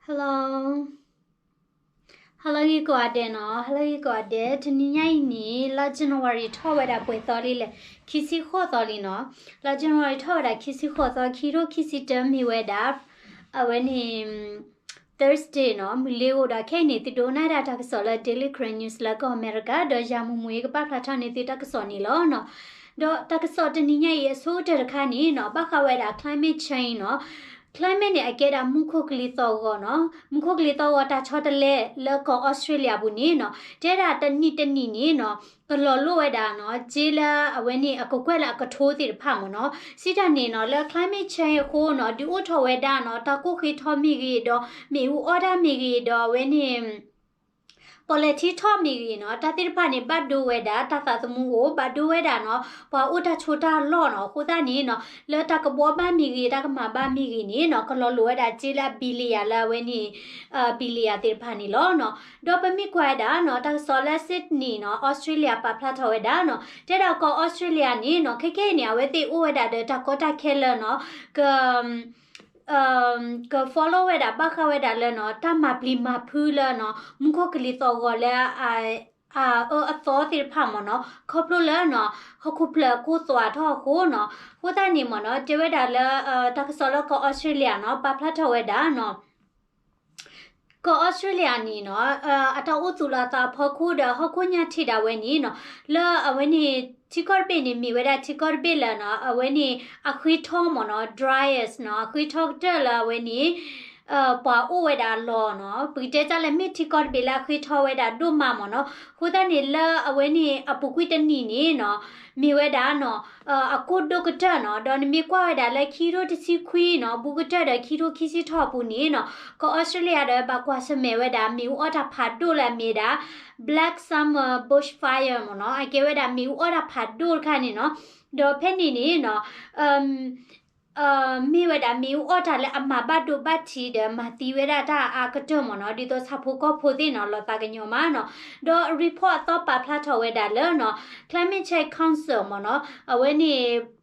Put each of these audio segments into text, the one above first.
Hello, hello ဂ့ၤကိးဂၤဒဲးနီၤ, hello ဂ့ၤကိးဂၤဒဲး, တနံၤညါအံၤန့ၣ် လါ January ထီၣ်ဝဲဒၣ်ပှဲၤသီလံလဲၣ်, ခံဆံဃိးသီလံနီၤ. လါ January ထီၣ်ဝဲဒၣ်ခံဆံဃိးသီ, ခံထိခံဆံတၢ မ့ၢ်ဝဲဒၣ် အဝဲန့ၣ် Thursday နီၤ, မုၢ်လ့ၤအိၣ်ဒီး ခဲအံၤန့ၣ် သုဒိကနၣ်ဒၣ်တၢ်ကစီၣ်လၢ Daily Karen News လၢကီၢ်အမဲရကၤ, ဒီးယၤမူးမူးအံၤ ကပာ်ဖျါထီၣ်န့ၢ်သုတၢ်ကစီၣ်န့ၣ်လီၤနီၤ. ဒီးတၢ်ကစီၣ်တနံၤညါအံၤ အဆိကတၢၢ်တခါန့ၣ်နီၤ, ဘၣ်ဃးဝဲဒၣ် climate change နီၤ. Climate န့ၣ် အကဲဒၣ်မူခိၣ်ကလံၤသီၣ်ဂီၤနီၤ, မူခိၣ်ကလံၤသီၣ်ဂီၤတၢ်ဆီတလဲလၢကီၢ်အီစထြ့လယါပူၤန့ၣ်နီၤ, တဲဒၣ်တနံၣ်တနံၣ်န့ၣ်နီၤ, ကလီၤလိၣ်ဝဲဒၣ်နီၤ, စ့လၢအဝဲန့ၣ်အကကွဲၢ်လၢအကထိသ့ၣ်တဖၣ်မ့ၢ်နီၤ. စံးတၢ်န့ၣ်နီၤ, လၢ climate change အဃိနီၤ, ဒုးအိၣ်ထီၣ်ဝဲဒၣ်နီၤ, တၢ်ကိၢ်ဃ့ထီမ့ၢ်ဂ့ၤဒီး မ့ၣ်အူအီၣ်တၢ်မ့ၢ်ဂ့ၤဒီး အဝဲန့ၣ် ပီၣ်လဲၣ်ထံထီၣ်မ့ၢ်ဂ့ၤနီၤ, တၢ်သ့ၣ်တဖၣ်န့ၣ် ဘၣ်ဒိဝဲဒၣ် တၢ်သးသမူအိၣ်, ဘၣ်ဒိဝဲဒၣ်နီၤ, ပှၤအိၣ်တၢ်ဆိးတၢ်လီၢ်နီၤ. အဃိသတးန့ၣ်နီၤ, လၢတၢ်ကဘှီဘၣ်မ့ၢ်ဂ့ၤ, တၢ်ကမၤဘၣ်မ့ၢ်ဂ့ၤန့ၣ်နီၤ, ကလီၤလိၣ်ဝဲဒၣ်စ့လၢအ billion လၢအဝဲန့ၣ် billion သ့ၣ်တဖၣ်န့ၣ်လီၤနီၤ. ဒီးပမ့ၢ်ကွၢ်ဝဲဒၣ်နီၤ, တၢ်ကစီၣ်လၢ Sydney နီၤ, အီစထြ့လယါ ပာ်ဖျါထီၣ်ဝဲဒၣ်နီၤ, တဲဒၣ်ကီၢ်အီစထြ့လယါန့ၣ်နီၤ, ခဲခဲအံၤန့ၣ် အဝဲသ့ၣ်အိၣ်ဝဲဒၣ်ဒီးတၢ်ကီတၢ်ခဲလၢနီၤ, က က follow ဝဲဒၣ် ဘၣ်ဃးဝဲဒၣ်လၢနီၤ, တၢ်မၤပျံၤမၤဖုးလၢနီၤ, မူခိၣ်ကလံၤသီၣ်ဂီၤလၢ အအၢအသီသ့ၣ်တဖၣ်မ့ၢ်နီၤ, ခီဖျိလၢနီၤ, ဟီၣ်ခိၣ်ဖျၢၣ်ကိၢ်သွးထီၣ်အဃိနီၤ. အဃိသတးန့ၣ်မ့ၢ်နီၤ, တဲဝဲဒၣ်လၢ တၢ်ကစီၣ်လၢကီၢ်အီစထြ့လယါနီၤ, ပာ်ဖျါထီၣ်ဝဲဒၣ်နီၤ ကီၢ်အီစထြ့လယါန့ၣ်နီၤ, အတၢ်အိၣ်သူၣ်လီၤအသးအဖီခိၣ်ဒီး ဟီၣ်ခိၣ်ညါထံၣ်ဒၣ်ဝဲန့ၣ်နီၤ, လၢအဝဲန့ၣ် ထံကီၢ်တဘ့ၣ်န့ၣ် မ့ၢ်ဝဲဒၣ်ထံကီၢ်တဘ့ၣ်လၢနီၤ, အဝဲန့ၣ် အဃ့ထီမ့ၢ်နီၤ, driest နီၤ, အဃ့ထီကတၢၢ်လၢအဝဲန့ၣ် ပှၤအိၣ်ဝဲဒၣ်အလီၢ်နီၤ. ပကတဲတၢ်လၢမ့ၢ်ထံကီၢ်တဘ့ၣ်လၢအဃ့ထီဝဲဒၣ်ဒိၣ်မးမ့ၢ်နီၤ. အဃိသတးန့ၣ် လၢအဝဲန့ၣ်အပူၤကွံာ်တနံၣ်န့ၣ်နီၤ, မ့ၢ်ဝဲဒၣ်နီၤ အကိၢ်ဒိၣ်ကတၢၢ်နီၤ. ဒီးနမ့ၢ်ကွၢ်ဝဲဒၣ်လၢခံထိတဆံခွံနီၤ, ဘူးကတၢၢ်ဒီးခံထိခံဆံထီၣ်အပူၤန့ၣ်နီၤ, ကီၢ်အီစထြ့လယါဒီးဘၣ်ကွၢ်ဆၢၣ်မဲာ်ဝဲဒၣ် မ့ၣ်အူအီၣ်တၢ်ဖးဒိၣ်လၢအမ့ၢ်ဒၣ် Black Summer Bushfire မ့ၢ်နီၤ, အကဲဝဲဒၣ်မ့ၣ်အူအီၣ်တၢ်ဖးဒိၣ်တခါန့ၣ်နီၤ. ဒီးဖဲန့ၣ်န့ၣ်နီၤ မ့ၢ်ဝဲဒၣ်မ့ၣ်အူအီၣ်တၢ်လၢအမၤဘၣ်ဒိဘၣ်ထံးဒီးမၤသံဝဲဒၣ်တၢ်အါကတၢၢ်မ့ၢ်နီၤ, ဒ်သိးဆၣ်ဖိကီၢ်ဖိသ့ၣ်နီၤ လီၤသးကညီၤမးနီၤ. ဒီး report အသီပာ်ဖျါထီၣ်ဝဲဒၣ်လၢနီၤ Climate Change Council မ့ၢ်နီၤ, အဝဲန့ၣ်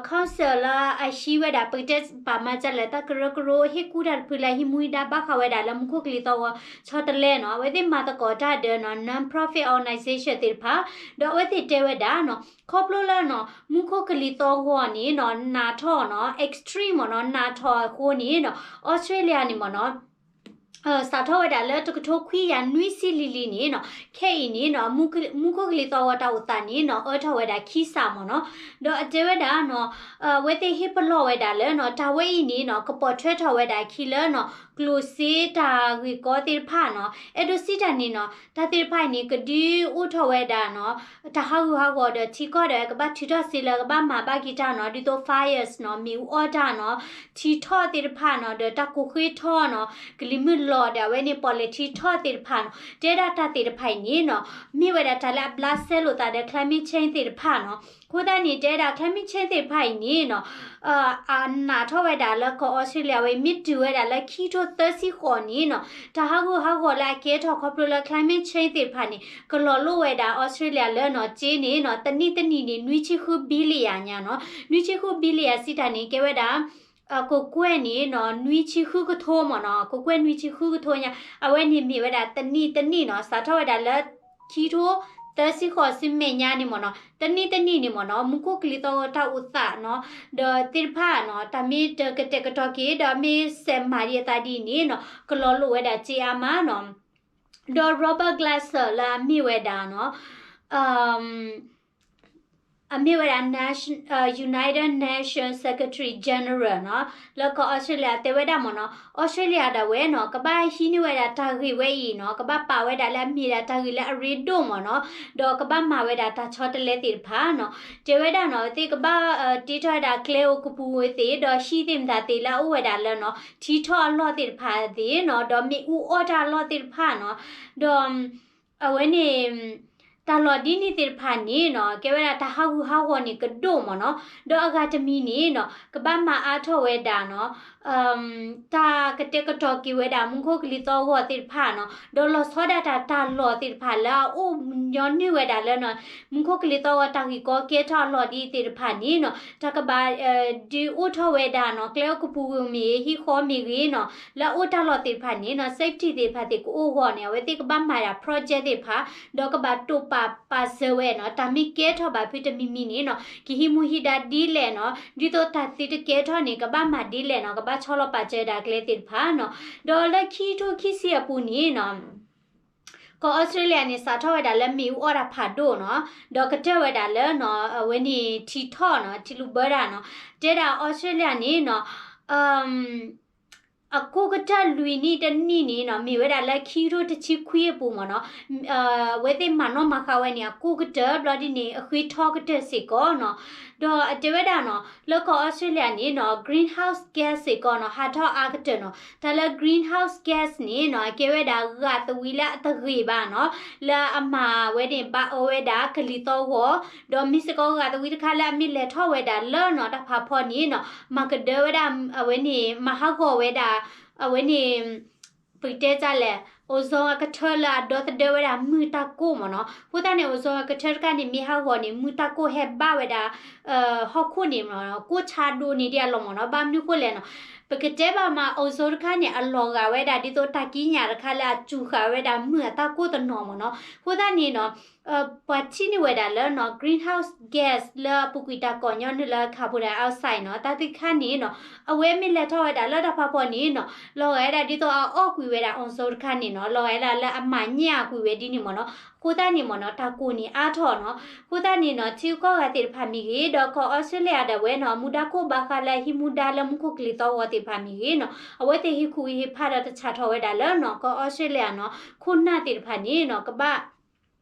council လၢအဟံးဝဲဒၣ် ပကတဲပာ်မၤဒ်လဲၣ် တၢ်ကရၢကရိဟ့ၣ်ကူၣ်တၢ်တဖုလၢ ဟံးမူဒါဘၣ်ဃးဝဲဒၣ်လၢမူခိၣ်ကလံၤသီၣ်ဂီၤဆီတလဲနီၤ, အဝဲသ့ၣ်မၤသကိးတၢ်ဒီးနီၤ non-profit organization သ့ၣ်တဖၣ်, ဒီးအဝဲသ့ၣ်တဲဝဲဒၣ်နီၤ ခီဖျိလၢနီၤ မူခိၣ်ကလံၤသီၣ်ဂီၤန့ၣ်နီၤ နးထီၣ်နီၤ extreme မ့ၢ်နီၤ နးထီၣ်အဃိန့ၣ်နီၤ အီစထြ့လယါန့ၣ်မ့ၢ်နီၤ စးထီၣ်ဝဲဒၣ်လၢတကထိခွံကယၤနွံဆံလံၤလံၤန့ၣ်နီၤ, ခဲအံၤန့ၣ်နီၤ မူခိၣ်ကလံၤသီၣ်ဂီၤတၢ်အိၣ်သးန့ၣ်နီၤ အၢထီၣ်ဝဲဒၣ်ခံစးမ့ၢ်နီၤ. ဒီးအတဲဝဲဒၣ်နီၤ အဝဲသ့ၣ်ဟ့ၣ်ပလီၢ်ဝဲဒၣ်လၢနီၤ တၢ်ဝဲအံၤန့ၣ်နီၤ ကပိာ်ထွဲထီၣ်ဝဲဒၣ်အခံလၢနီၤ ကျိၣ်စ့တၢ်ဂ့ၢ်ကီသ့ၣ်တဖၣ်နီၤ. အဲၣ်ဒိးစံးတၢ်န့ၣ်နီၤ တၢ်သ့ၣ်တဖၣ်အံၤန့ၣ် ကဒုးအိၣ်ထီၣ်ဝဲဒၣ်နီၤ တၢ်ဟးဂူာ်ဟးဂီၤဒီးထံကီၢ်ဒီး ကဘၣ်ထုးထီၣ်စ့လၢကဘၣ်မၤဘၣ်က့ၤတၢ်နီၤ ဒ်သိး fires နီၤ မ့ၣ်အူအီၣ်တၢ်နီၤ ထံထီၣ်သ့ၣ်တဖၣ်နီၤ ဒီးတၢ်ကိၢ်ဃ့ထီၣ်နီၤ ကလံၤမုၢ်လီၤဒီးအဝဲန့ၣ် ပီၣ်လဲၣ်ထံထီၣ်သ့ၣ်တဖၣ်နီၤ တဲဒၣ်တၢ်သ့ၣ်တဖၣ်အံၤန့ၣ်နီၤ မ့ၢ်ဝဲဒၣ်တၢ်လၢအဘျးစဲလိာ်သးဒီး climate change သ့ၣ်တဖၣ်နီၤ. အဃိသတးန့ၣ် တဲဒၣ် climate change သ့ၣ်တဖၣ်အံၤန့ၣ်နီၤ အနးထီၣ်ဝဲဒၣ်လၢကီၢ်အီစထြ့လယါဝဲအံၤ မ့ၢ်တုၤဝဲဒၣ်လၢခံထိသၢဆံဃိးန့ၣ်နီၤ တၢ်ဟးဂူာ်ဟးဂီၤလၢအကဲထီၣ်ခီဖျိလၢ climate change သ့ၣ်တဖၣ်န့ၣ် ကလီၤလိၣ်ဝဲဒၣ်အီစထြ့လယါလၢနီၤ စ့န့ၣ်နီၤ တနံၣ်တနံၣ်န့ၣ် နွံဆံဃု billion ညါနီၤ နွံဆံဃု billion စံးတၢ်န့ၣ် ကဲဝဲဒၣ် ကကွဲၢ်န့ၣ်နီၤ နွံဆံဃုကထိမ့ၢ်နီၤ ကကွဲၢ်နွံဆံဃုကထိညါ အဝဲန့ၣ်မ့ၢ်ဝဲဒၣ်တနံၣ်တနံၣ်နီၤ စးထီၣ်ဝဲဒၣ်လၢ ခံထိသၢဆံဃိးဆံမဲာ်ညါန့ၣ်မ့ၢ်နီၤ တနံၣ်တနံၣ်န့ၣ်မ့ၢ်နီၤ မူခိၣ်ကလံၤသီၣ်ဂီၤတၢ်အိၣ်သးနီၤ ဒီးသ့ၣ်တဖၣ်နီၤ တၢ်မ့ၢ်တကတဲာ်ကတီၤက့ၤ ဒီးမ့ၢ်စဲးမၤဒံးအသးဒ်အံၤန့ၣ်နီၤ ကလီၤလိၣ်ဝဲဒၣ်စ့အါမးနီၤ ဒီး Robert Glazer လၢအမ့ၢ်ဝဲဒၣ်နီၤ အမ့ၢ်ဝဲဒၣ် United Nations Secretary General နီၤ လၢကီၢ်အီစထြ့လယါတဲဝဲဒၣ်မ့ၢ်နီၤ အီစထြ့လယါဒၣ်ဝဲနီၤ ကဘၣ်ဟံးန့ၢ်ဝဲဒၣ်တၢ်ဂ့ၢ်ဝဲအံၤနီၤ ကဘၣ်ပာ်ဝဲဒၣ်လၢအမ့ၢ်ဒၣ်တၢ်ဂ့ၢ်လၢအရ့ဒိၣ်မ့ၢ်နီၤ ဒီးကဘၣ်မၤဝဲဒၣ်တၢ်ဆီတလဲသ့ၣ်တဖၣ်နီၤ တဲဝဲဒၣ်နီၤ သ့ၣ်ကဘၣ်တ့ထီၣ်ဝဲဒၣ်ကျဲဧိၤကပူၤဧိၤသ့ၣ် ဒီးဟံးသ့ၣ်မတၤသ့ၣ်လၢအအိၣ်ဝဲဒၣ်လၢနီၤ ထံထီၣ်အလီၢ်သ့ၣ်တဖၣ်သ့ၣ်နီၤ ဒီးမ့ၣ်အူအီၣ်တၢ်အလီၢ်သ့ၣ်တဖၣ်နီၤ ဒီး အဝဲန့ၣ် တၢ်လီၢ်ဒ်န့ၣ်သ့ၣ်တဖၣ်န့ၣ်နီၤ ကဲဝဲဒၣ်တၢ်ဟးဂူာ်ဟးဂီၤန့ၣ်ကဒိၣ်မ့ၢ်နီၤ ဒီးအဂၤတမံၤန့ၣ်နီၤ ကဘၣ်မၤအါထီၣ်ဝဲဒၣ်နီၤ တၢ်ကတဲာ်ကတီၤက့ၤဝဲဒၣ်မူခိၣ်ကလံၤသီၣ်ဂီၤသ့ၣ်တဖၣ်နီၤ, ဒီးလီၤဆီဒၣ်တၢ်တၢ်လီၢ်သ့ၣ်တဖၣ်လၢအအိၣ်ညီနုၢ်ဝဲဒၣ်လၢနီၤ, မူခိၣ်ကလံၤသီၣ်ဂီၤတၢ်ဂ့ၢ်ကီကဲထီၣ်အလီၢ်ဒ်အံၤသ့ၣ်တဖၣ်န့ၣ်နီၤ, တၢ်ကဘၣ် ဒုးအိၣ်ထီၣ်ဝဲဒၣ်နီၤ, ကျဲအိၣ်ကပူၤမ့ၢ်ဂ့ၤ ဟံၣ်ဃီမ့ၢ်ဂ့ၤနီၤ, လၢအအိၣ်တၢ်လီၢ်သ့ၣ်တဖၣ်န့ၣ်နီၤ, safety သ့ၣ်တဖၣ်သ့ၣ်ကအိၣ်အဂီၢ်န့ၣ် အဝဲသ့ၣ်ကဘၣ်မၤဒၣ် project သ့ၣ်တဖၣ်, ဒီးကဘၣ်တိာ်ပာ်ပာ်စၢၤဝဲနီၤ, တၢ်မ့ၢ်ကဲထီၣ်ဘၣ်ဖုတမံၤမံၤန့ၣ်နီၤ, ကဟံးမူဟံးဒါဒ်လဲၣ်နီၤ, ဒ်သိးတၢ်သ့တကဲထီၣ်န့ၣ် ကဘၣ်မၤဒ်လဲၣ်နီၤ, ကဘၣ်ဆီလီၤပာ်စၢၤဒၣ်ကျဲသ့ၣ်တဖၣ်နီၤ, ဒီးလၢခံကထိခံဆံအပူၤန့ၣ်နီၤ ကီၢ်အီစထြ့လယါန့ၣ် စးထီၣ်ဝဲဒၣ်လၢမ့ၣ်အူအီၣ်တၢ်ဖးဒိၣ်နီၤ, ဒီးကတၢၢ်ဝဲဒၣ်လၢနီၤ, အဝဲန့ၣ်ထံထီၣ်နီၤ, ထံလူၤဘၢတၢ်နီၤ, တဲဒၣ်အီစထြ့လယါန့ၣ်နီၤ, အကိးကတၢၢ်လွံၢ်နံၣ်တနံၣ်န့ၣ်နီၤ, မ့ၢ်ဝဲဒၣ်လၢခံကထိတဆံခွံအပူၤမ့ၢ်နီၤ, အဝဲသ့ၣ်မၤနီၣ်မၤဃါဝဲန့ၣ် အကိးကတၢၢ်ဘျီဒ်န့ၣ် အဃ့ထီကတၢၢ်စ့ၢ်ကီးနီၤ, ဒီးအတဲဝဲဒၣ်နီၤ, လၢကီၢ်အီစထြ့လယါန့ၣ်နီၤ, greenhouse gas စ့ၢ်ကီးနီၤ, ဟးထီၣ်အါကတၢၢ်နီၤ, တၢ်လၢ greenhouse gas န့ၣ်နီၤ, အကဲဝဲဒၣ်ဂာ်သဝံလၢအတဂ့ၤဘၣ်နီၤ, လၢအမၤဝဲန့ၣ် ဘၣ်အၢဝဲဒၣ်ကလံၤသီၣ်ဂီၤ, ဒီးမ့ၢ်စ့ၢ်ကီးဂာ်သဝံတခါလၢအမ့ၢ်လဲၤထီၣ်ဝဲဒၣ်လၢနီၤ, တၢ်ဖးဖီန့ၣ်နီၤ, မၤကဒၢဝဲဒၣ် အဝဲန့ၣ် မၤဟးဂီၤဝဲဒၣ် အဝဲန့ၣ် ပတဲတၢ်လဲၣ်, ozone အကထၢလၢအဒီသဒၢဝဲဒၣ်မုၢ်တၢ်ကိၢ်မ့ၢ်နီၤ, အဃိသတးန့ၣ် ozone အကထၢတခါန့ၣ် မ့ၢ်ဟးဂီၤန့ၣ် မုၢ်တၢ်ကိၢ်ဟဲဘၣ်ဝဲဒၣ် ဟီၣ်ခိၣ်န့ၣ်မ့ၢ်နီၤ, ကိၢ်ဆါဒိၣ်န့ၢ်ဒံးအလီၢ်မ့ၢ်နီၤ, ဘၣ်မနုၤဃိလဲၣ်နီၤ, ပကတဲဘၣ်မး ozone တခါန့ၣ် အလီၤဂာ်ဝဲဒၣ်ဒ်သိးတၢ်ကံးညာ်တခါလၢအစူၤဃာ်ဝဲဒၣ်မုၢ်အတၢ်ကိၢ်တနီၤမ့ၢ်နီၤ, အဃိသတးန့ၣ်နီၤ ပှၤထံၣ်န့ၢ်ဝဲဒၣ်လၢနီၤ greenhouse gas လၢအပူၤကွံာ်တၢ်ကိးညီနုၢ်လၢ carbon dioxide နီၤ, တၢ်သ့ၣ်တခါန့ၣ်နီၤ, အဝဲမ့ၢ်လဲၤထီၣ်ဝဲဒၣ်လၢတၢ်ဖးဖီန့ၣ်နီၤ, လီၤဂာ်ဝဲဒၣ်ဒ်သိးအအီၣ်ကွံာ်ဝဲဒၣ် ozone တခါန့ၣ်နီၤ, လီၤဂာ်ဝဲဒၣ်လၢအမၤညၣ်ကွံာ်ဝဲဒ်န့ၣ်မ့ၢ်နီၤ, အဃိသတးန့ၣ်မ့ၢ်နီၤ, တၢ်ကိၢ်န့ၣ်အါထီၣ်နီၤ, အဃိသတးန့ၣ်နီၤ, ထံဂုၤကီၢ်ဂၤသ့ၣ်တဖၣ်မ့ၢ်ဂ့ၤ, ဒီးကီၢ်အီစထြ့လယါဒၣ်ဝဲနီၤ, မူဒါခိၣ်ဘၣ်ဃးလၢဟံးမူဒါလၢမူခိၣ်ကလံၤသီၣ်ဂီၤသ့ၣ်တဖၣ်မ့ၢ်ဂ့ၤနီၤ, အဝဲသ့ၣ်ဟ့ၣ်ကူၣ်ဟ့ၣ်ဖးဒီးတၢ်ဆၣ်ထီၣ်ဝဲဒၣ်လၢနီၤ, ကီၢ်အီစထြ့လယါနီၤ, ခိၣ်နၢ်သ့ၣ်တဖၣ်န့ၣ်နီၤ, ကဘၣ်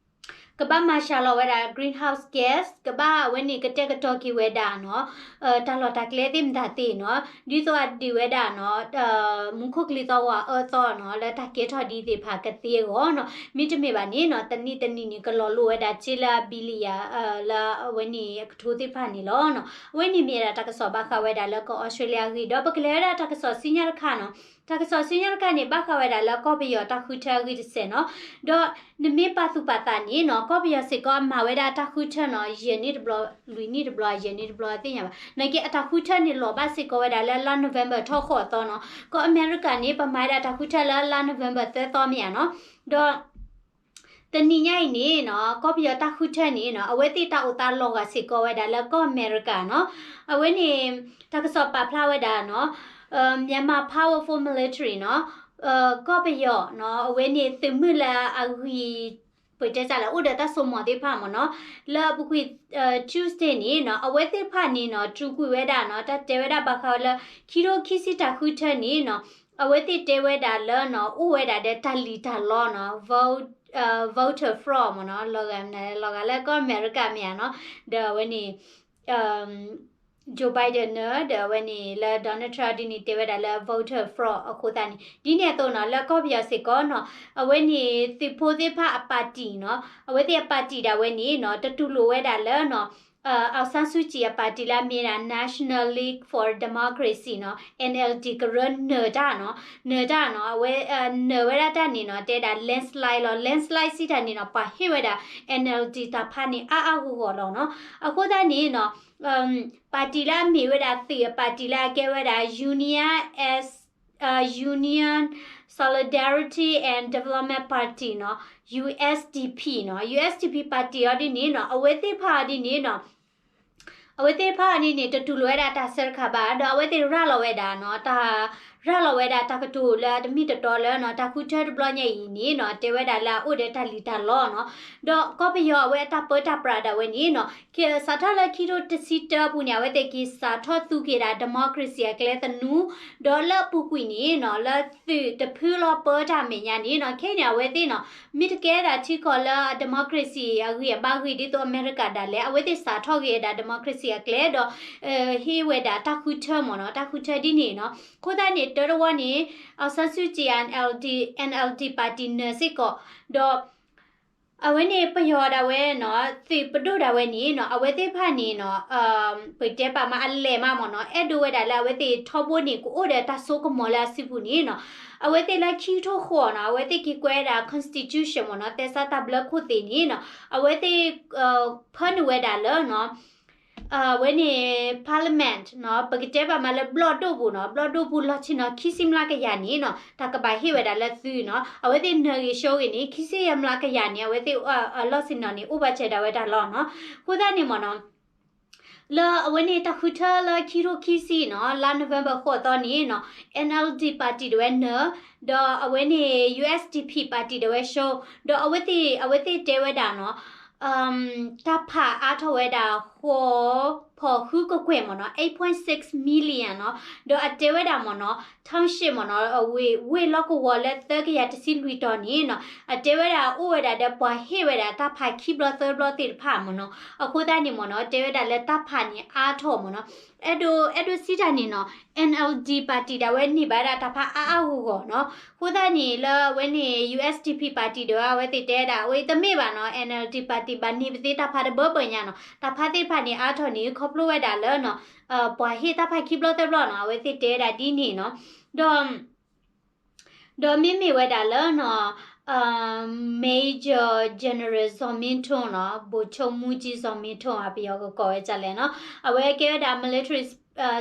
ကဘၣ်မၤစှၤလီၤဝဲဒၣ် greenhouse gas, ကဘၣ်အဝဲန့ၣ်ကတဲာ်ကတီၤက့ၤဝဲဒၣ်နီၤ, တၢ်လီၢ်တၢ်ကျဲသ့ၣ်မတၤသ့ၣ်နီၤ, ဒ်သိးအဒုးဝဲဒၣ်နီၤ, မူခိၣ်ကလံၤသီၣ်ဂီၤအအၢသီနီၤ, လၢတၢ်ကဲထီၣ်ဒ်သ့ၣ်တဖၣ်ကသ့အဂီၢ်နီၤ, မ့တမ့ၢ်ဘၣ်န့ၣ်နီၤ, တနံၣ်တနံၣ်န့ၣ် ကလီၤလိာ်ဝဲဒၣ်စ့လၢ billion လၢအဝဲန့ၣ်အကထိသ့ၣ်တဖၣ်န့ၣ်လီၤနီၤ, အဝဲန့ၣ်မ့ၢ်ဝဲဒၣ်တၢ်ကစီၣ်ဘၣ်ဃးဝဲဒၣ်လၢကီၢ်အီစထြ့လယါအဂ့ၢ်, ဒီးပကလဲၤဝဲဒၣ်တၢ်ကစီၣ်ဆူညါတခါနီၤ, တၢ်ကစီၣ်ဆူညါတခါန့ၣ် ဘၣ်ဃးဝဲဒၣ်လၢကီၢ်ပယီၤတၢ်ဃုထၢအဂ့ၢ်တစဲးနီၤ, ဒီးနမ့ၢ်ပာ်သူၣ်ပာ်သးန့ၣ်နီၤ, ကီၢ်ပယီၤစ့ၢ်ကီးအမၤဝဲဒၣ်တၢ်ဃုထၢနီၤ, ယဲၢ်နံၣ်တဘျီ, လွံၢ်နံၣ်တဘျီ, ယဲၢ်နံၣ်တဘျီသ့ၣ်ညါဘၣ်, နာ်က့အတၢ်ဃုထၢန့ၣ်လီၤဘၣ်စ့ၢ်ကီးဝဲဒၣ်လၢလါ November ထီၣ်ဃိးသီနီၤ, ကီၢ်အမဲရကၤန့ၣ် ပမၤဝဲဒၣ်တၢ်ဃုထၢလၢလါ November သၢသီမ့ၢ်ဧါနီၤ, ဒီး တနံၤညါအံၤန့ၣ်နီၤ, ကီၢ်ပယီၤတၢ်ဃုထၢန့ၣ်နီၤ, အဝဲသ့ၣ်တၢ်အိၣ်သးလီၤဂာ်စ့ၢ်ကီးဝဲဒၣ်လၢကီၢ်အမဲရကၤနီၤ, အဝဲန့ၣ် တၢ်ကစီၣ်ပာ်ဖျါဝဲဒၣ်နီၤ, Myanmar Powerful Military နီၤ, ကီၢ်ပယီၤနီၤ, အဝဲန့ၣ်သုးမုၢ်လၢအဂံၢ် ပတဲတၢ်လၢအိၣ်ဒီးတၢ်စိမိၤသ့ၣ်တဖၣ်မ့ၢ်နီၤ, လၢအပူၤကွံာ် Tuesday န့ၣ်နီၤ, အဝဲသ့ၣ်တဖၣ်န့ၣ်နီၤ, တြူာ်ကွံာ်ဝဲဒၣ်နီၤ, တၢ်တဲဝဲဒၣ်ဘၣ်ဃးဝဲလၢ ခံကထိခံဆံတၢ်ဃုထၢန့ၣ်နီၤ, အဝဲသ့ၣ်တဲဝဲဒၣ်လၢနီၤ, အိၣ်ဝဲဒၣ်ဒီးတၢ်လံၣ်တၢ်လီနီၤ, voter fraud မ့ၢ်နီၤ, လီၤဂာ်မနုၤလဲၣ်, လီၤဂာ်လၢကီၢ်အမဲရကၤမ့ၢ်ဧါနီၤ, ဒီးအဝဲန့ၣ် Joe Biden န့ၣ် ဒီးအဝဲန့ၣ်လၢ Donald Trump ဒ်န့ၣ် တဲဝဲဒၣ်လၢ voter fraud အဃိသတးန့ၣ် ဒ်န့ၣ်အသိးနီၤ, လၢကီၢ်ပယီၤစ့ၢ်ကီးနီၤ, အဝဲန့ၣ်သုးဖိသ့ၣ်တဖၣ်အပၣ်တံၣ်နီၤ, အဝဲသ့ၣ်အပၣ်တံၣ်ဒၣ်ဝဲန့ၣ်နီၤ, တတူၢ်လိာ်ဝဲဒၣ်လၢနီၤ, Aung San Suu Kyi အပၣ်တံၣ်လၢအမ့ၢ်ဒၣ် National League for Democracy နီၤ, NLD ကရၢနၢၤတၢ်နီၤ, နၢၤတၢ်နီၤ, အဝဲ နၢၤဝဲဒၣ်တၢ်န့ၣ်နီၤ, တဲဒၣ် landslide လီၤ, landslide စံးတၢ်န့ၣ်နီၤ, ပှၤဟ့ၣ်ဝဲဒၣ် NLD တၢ်ဖးန့ၣ် အါအါဂီၢ်ဂီၢ်လီၤနီၤ, အဃိသတးန့ၣ်နီၤ ပၣ်တံၣ်လၢအမ့ၢ်ဝဲဒၣ်သုးအပၣ်တံၣ်လၢအကဲဝဲဒၣ် Union Union Solidarity and Development Party နီၤ, USDP နီၤ, USDP ပၣ်တံၣ်အီၤဒ်န့ၣ်နီၤ, အဝဲသ့ၣ်တဖၣ်အီၤဒ်န့ၣ်နီၤ, အဝဲသ့ၣ်တဖၣ်အီၤဒ်န့ၣ် တတူၢ်လိာ်ဝဲဒၣ်တၢ်ဆၢတခါဘၣ်, ဒီးအဝဲသ့ၣ်ရၤလီၤဝဲဒၣ်နီၤ, တၢ်ရၤလီၤဝဲဒၣ်တၢ်ကတိၤလၢအတမ့ၢ်တတီလၢနီၤ, တၢ်ဃုထၢတဘျီညါအံၤန့ၣ်နီၤ, တဲဝဲဒၣ်လၢအအိၣ်ဒီးတၢ်လံၣ်တၢ်လီနီၤ, ဒီးကီၢ်ပယီၤအဝဲအတၢ်ပၢတၢ်ပြးဒၣ်ဝဲန့ၣ်နီၤ စးထီၣ်လၢခံထိတဆံတၢအပူၤန့ၣ် အဝဲသ့ၣ်က့ၤစးထီၣ်သူက့ၤဒၣ် democracy အကျဲသနူ, ဒီးလၢအပူၤကွံာ်န့ၣ်နီၤ လၢသုးတဖုလီၤပၢတၢ်မဲာ်ညါန့ၣ်နီၤ ခဲအံၤန့ၣ် အဝဲသ့ၣ်နီၤ မ့ၢ်တကဲဒၣ်ထံကီၢ်လၢ democracy အဂံၢ်အဘါဂ့ၤ ဒ်သိးအမဲရကၤဒၣ်လဲာ် အဝဲသ့ၣ်စးထီၣ်က့ၤဒၣ် democracy အကျဲဒီး ဟ့ၣ်ဝဲဒၣ်တၢ်ဃုထၢမ့ၢ်နီၤ တၢ်ဃုထၢဒ်န့ၣ်နီၤ. အဃိသတးန့ၣ် တၢတဝီန့ၣ် အောင်ဆန်းစုကြည် NLD, NLD ပၣ်တံၣ်နၢၤစ့ၢ်ကီး ဒီး အဝဲန့ၣ်ပယီၤဒၣ်ဝဲနီၤ သုးပဒိၣ်ဒၣ်ဝဲန့ၣ်နီၤ အဝဲသ့ၣ်တဖၣ်န့ၣ်နီၤ ပတဲပာ်မးအလဲၤမးမ့ၢ်နီၤ အဲၣ်ဒိးဝဲဒၣ်လၢအဝဲသ့ၣ်ထီဘိန့ၣ် ကအိၣ်ဒီးတၢ်စိကမီၤလၢအစုပူၤန့ၣ်နီၤ အဝဲသ့ၣ်လၢခံကထိဃိးနီၤ အဝဲသ့ၣ်က့ၤကွဲးဒၣ် constitution မ့ၢ်နီၤ သဲစးတၢ်ဘျၢခိၣ်သ့ၣ်န့ၣ်နီၤ အဝဲသ့ၣ် ဖၢနုာ်ဝဲဒၣ်လၢနီၤ အဝဲန့ၣ် parliament နီၤ ပကတဲဘၣ်မးလၢဘျီၣ်ဒိၣ်ပူၤနီၤ ဘျီၣ်ဒိၣ်ပူၤလီၢ်ဆ့ၣ်နီၤ ခံဆံမျးကယၤန့ၣ်နီၤ တၢ်ကဘၣ်ဟ့ၣ်ဝဲဒၣ်လၢသုးနီၤ အဝဲသ့ၣ်နၢၤဂ့ၤဆှၢဂ့ၤန့ၣ် ခံဆံယဲၢ်မျးကယၤန့ၣ် အဝဲသ့ၣ်အလီၢ်ဆ့ၣ်နီၤန့ၣ် အိၣ်ဘၣ်စၢၤဒၣ်ဝဲတၢ်လီၢ်နီၤ အဃိသတးန့ၣ်မ့ၢ်နီၤ လၢအဝဲန့ၣ်တၢ်ဃုထၢလၢခံကထိခံဆံနီၤ လါ November ဃိးသီန့ၣ်နီၤ NLD party ဒၣ်ဝဲနၢၤ ဒီးအဝဲန့ၣ် USDP party ဒၣ်ဝဲဆှၢ ဒီးအဝဲသ့ၣ် အဝဲသ့ၣ်တဲဝဲဒၣ်နီၤ တၢ်ဖးအါထီၣ်ဝဲဒၣ် ဃိး ဖီၣ်ဃုကကွဲၢ်မ့ၢ်နီၤ eight point six million နီၤ ဒီးအတဲဝဲဒၣ်မ့ၢ်နီၤ township မ့ၢ်နီၤ ဝ့ၢ် ဝ့ၢ်လီၢ်ကဝီၤလၢသၢကယၤတဆံလွံၢ်တီၤန့ၣ်နီၤ အတဲဝဲဒၣ်အိၣ်ဝဲဒၣ်ဒီးပှၤဟ့ၣ်ဝဲဒၣ်တၢ်ဖးခံဘျီသၢဘျီသ့ၣ်တဖၣ်မ့ၢ်နီၤ အဃိသတးန့ၣ်မ့ၢ်နီၤ တဲဝဲဒၣ်လၢတၢ်ဖးန့ၣ်အါထီၣ်မ့ၢ်နီၤ အဲၣ်ဒိး အဲၣ်ဒိးစံးတၢ်န့ၣ်နီၤ NLD party ဒၣ်ဝဲန့ၢ်ဘၣ်ဒၣ်တၢ်ဖးအါအါဂီၢ်ဂီၢ်နီၤ အဃိသတးန့ၣ်လၢအဝဲန့ၣ် USDP party ဒၣ်ဝဲအဝဲသ့ၣ်တဲဒၣ် အဝဲတမ့ၢ်ဘၣ်နီၤ NLD party ဘၣ်န့ၢ်ပသ့တၢ်ဖးတဘၢဘၢညါနီၤ တၢ်ဖးသ့ၣ်တဖၣ်န့ၣ်အါထီၣ်န့ၣ် ခီဖျိဝဲဒၣ်လၢနီၤ ပှၤဟ့ၣ်တၢ်ဖးခံဘျီသၢဘျီနီၤ အဝဲသ့ၣ်တဲဒၣ်ဒ်န့ၣ်နီၤ ဒီး ဒီးမ့မ့ၢ်ဝဲဒၣ်လၢနီၤ Major General စီၤမ့ထိနီၤ ဗိုလ်ချုပ်မှူးကြီး စီၤမ့ထိ ပယီၤကကိးဝဲဒ်လဲၣ်နီၤ အဝဲကဲဝဲဒၣ် military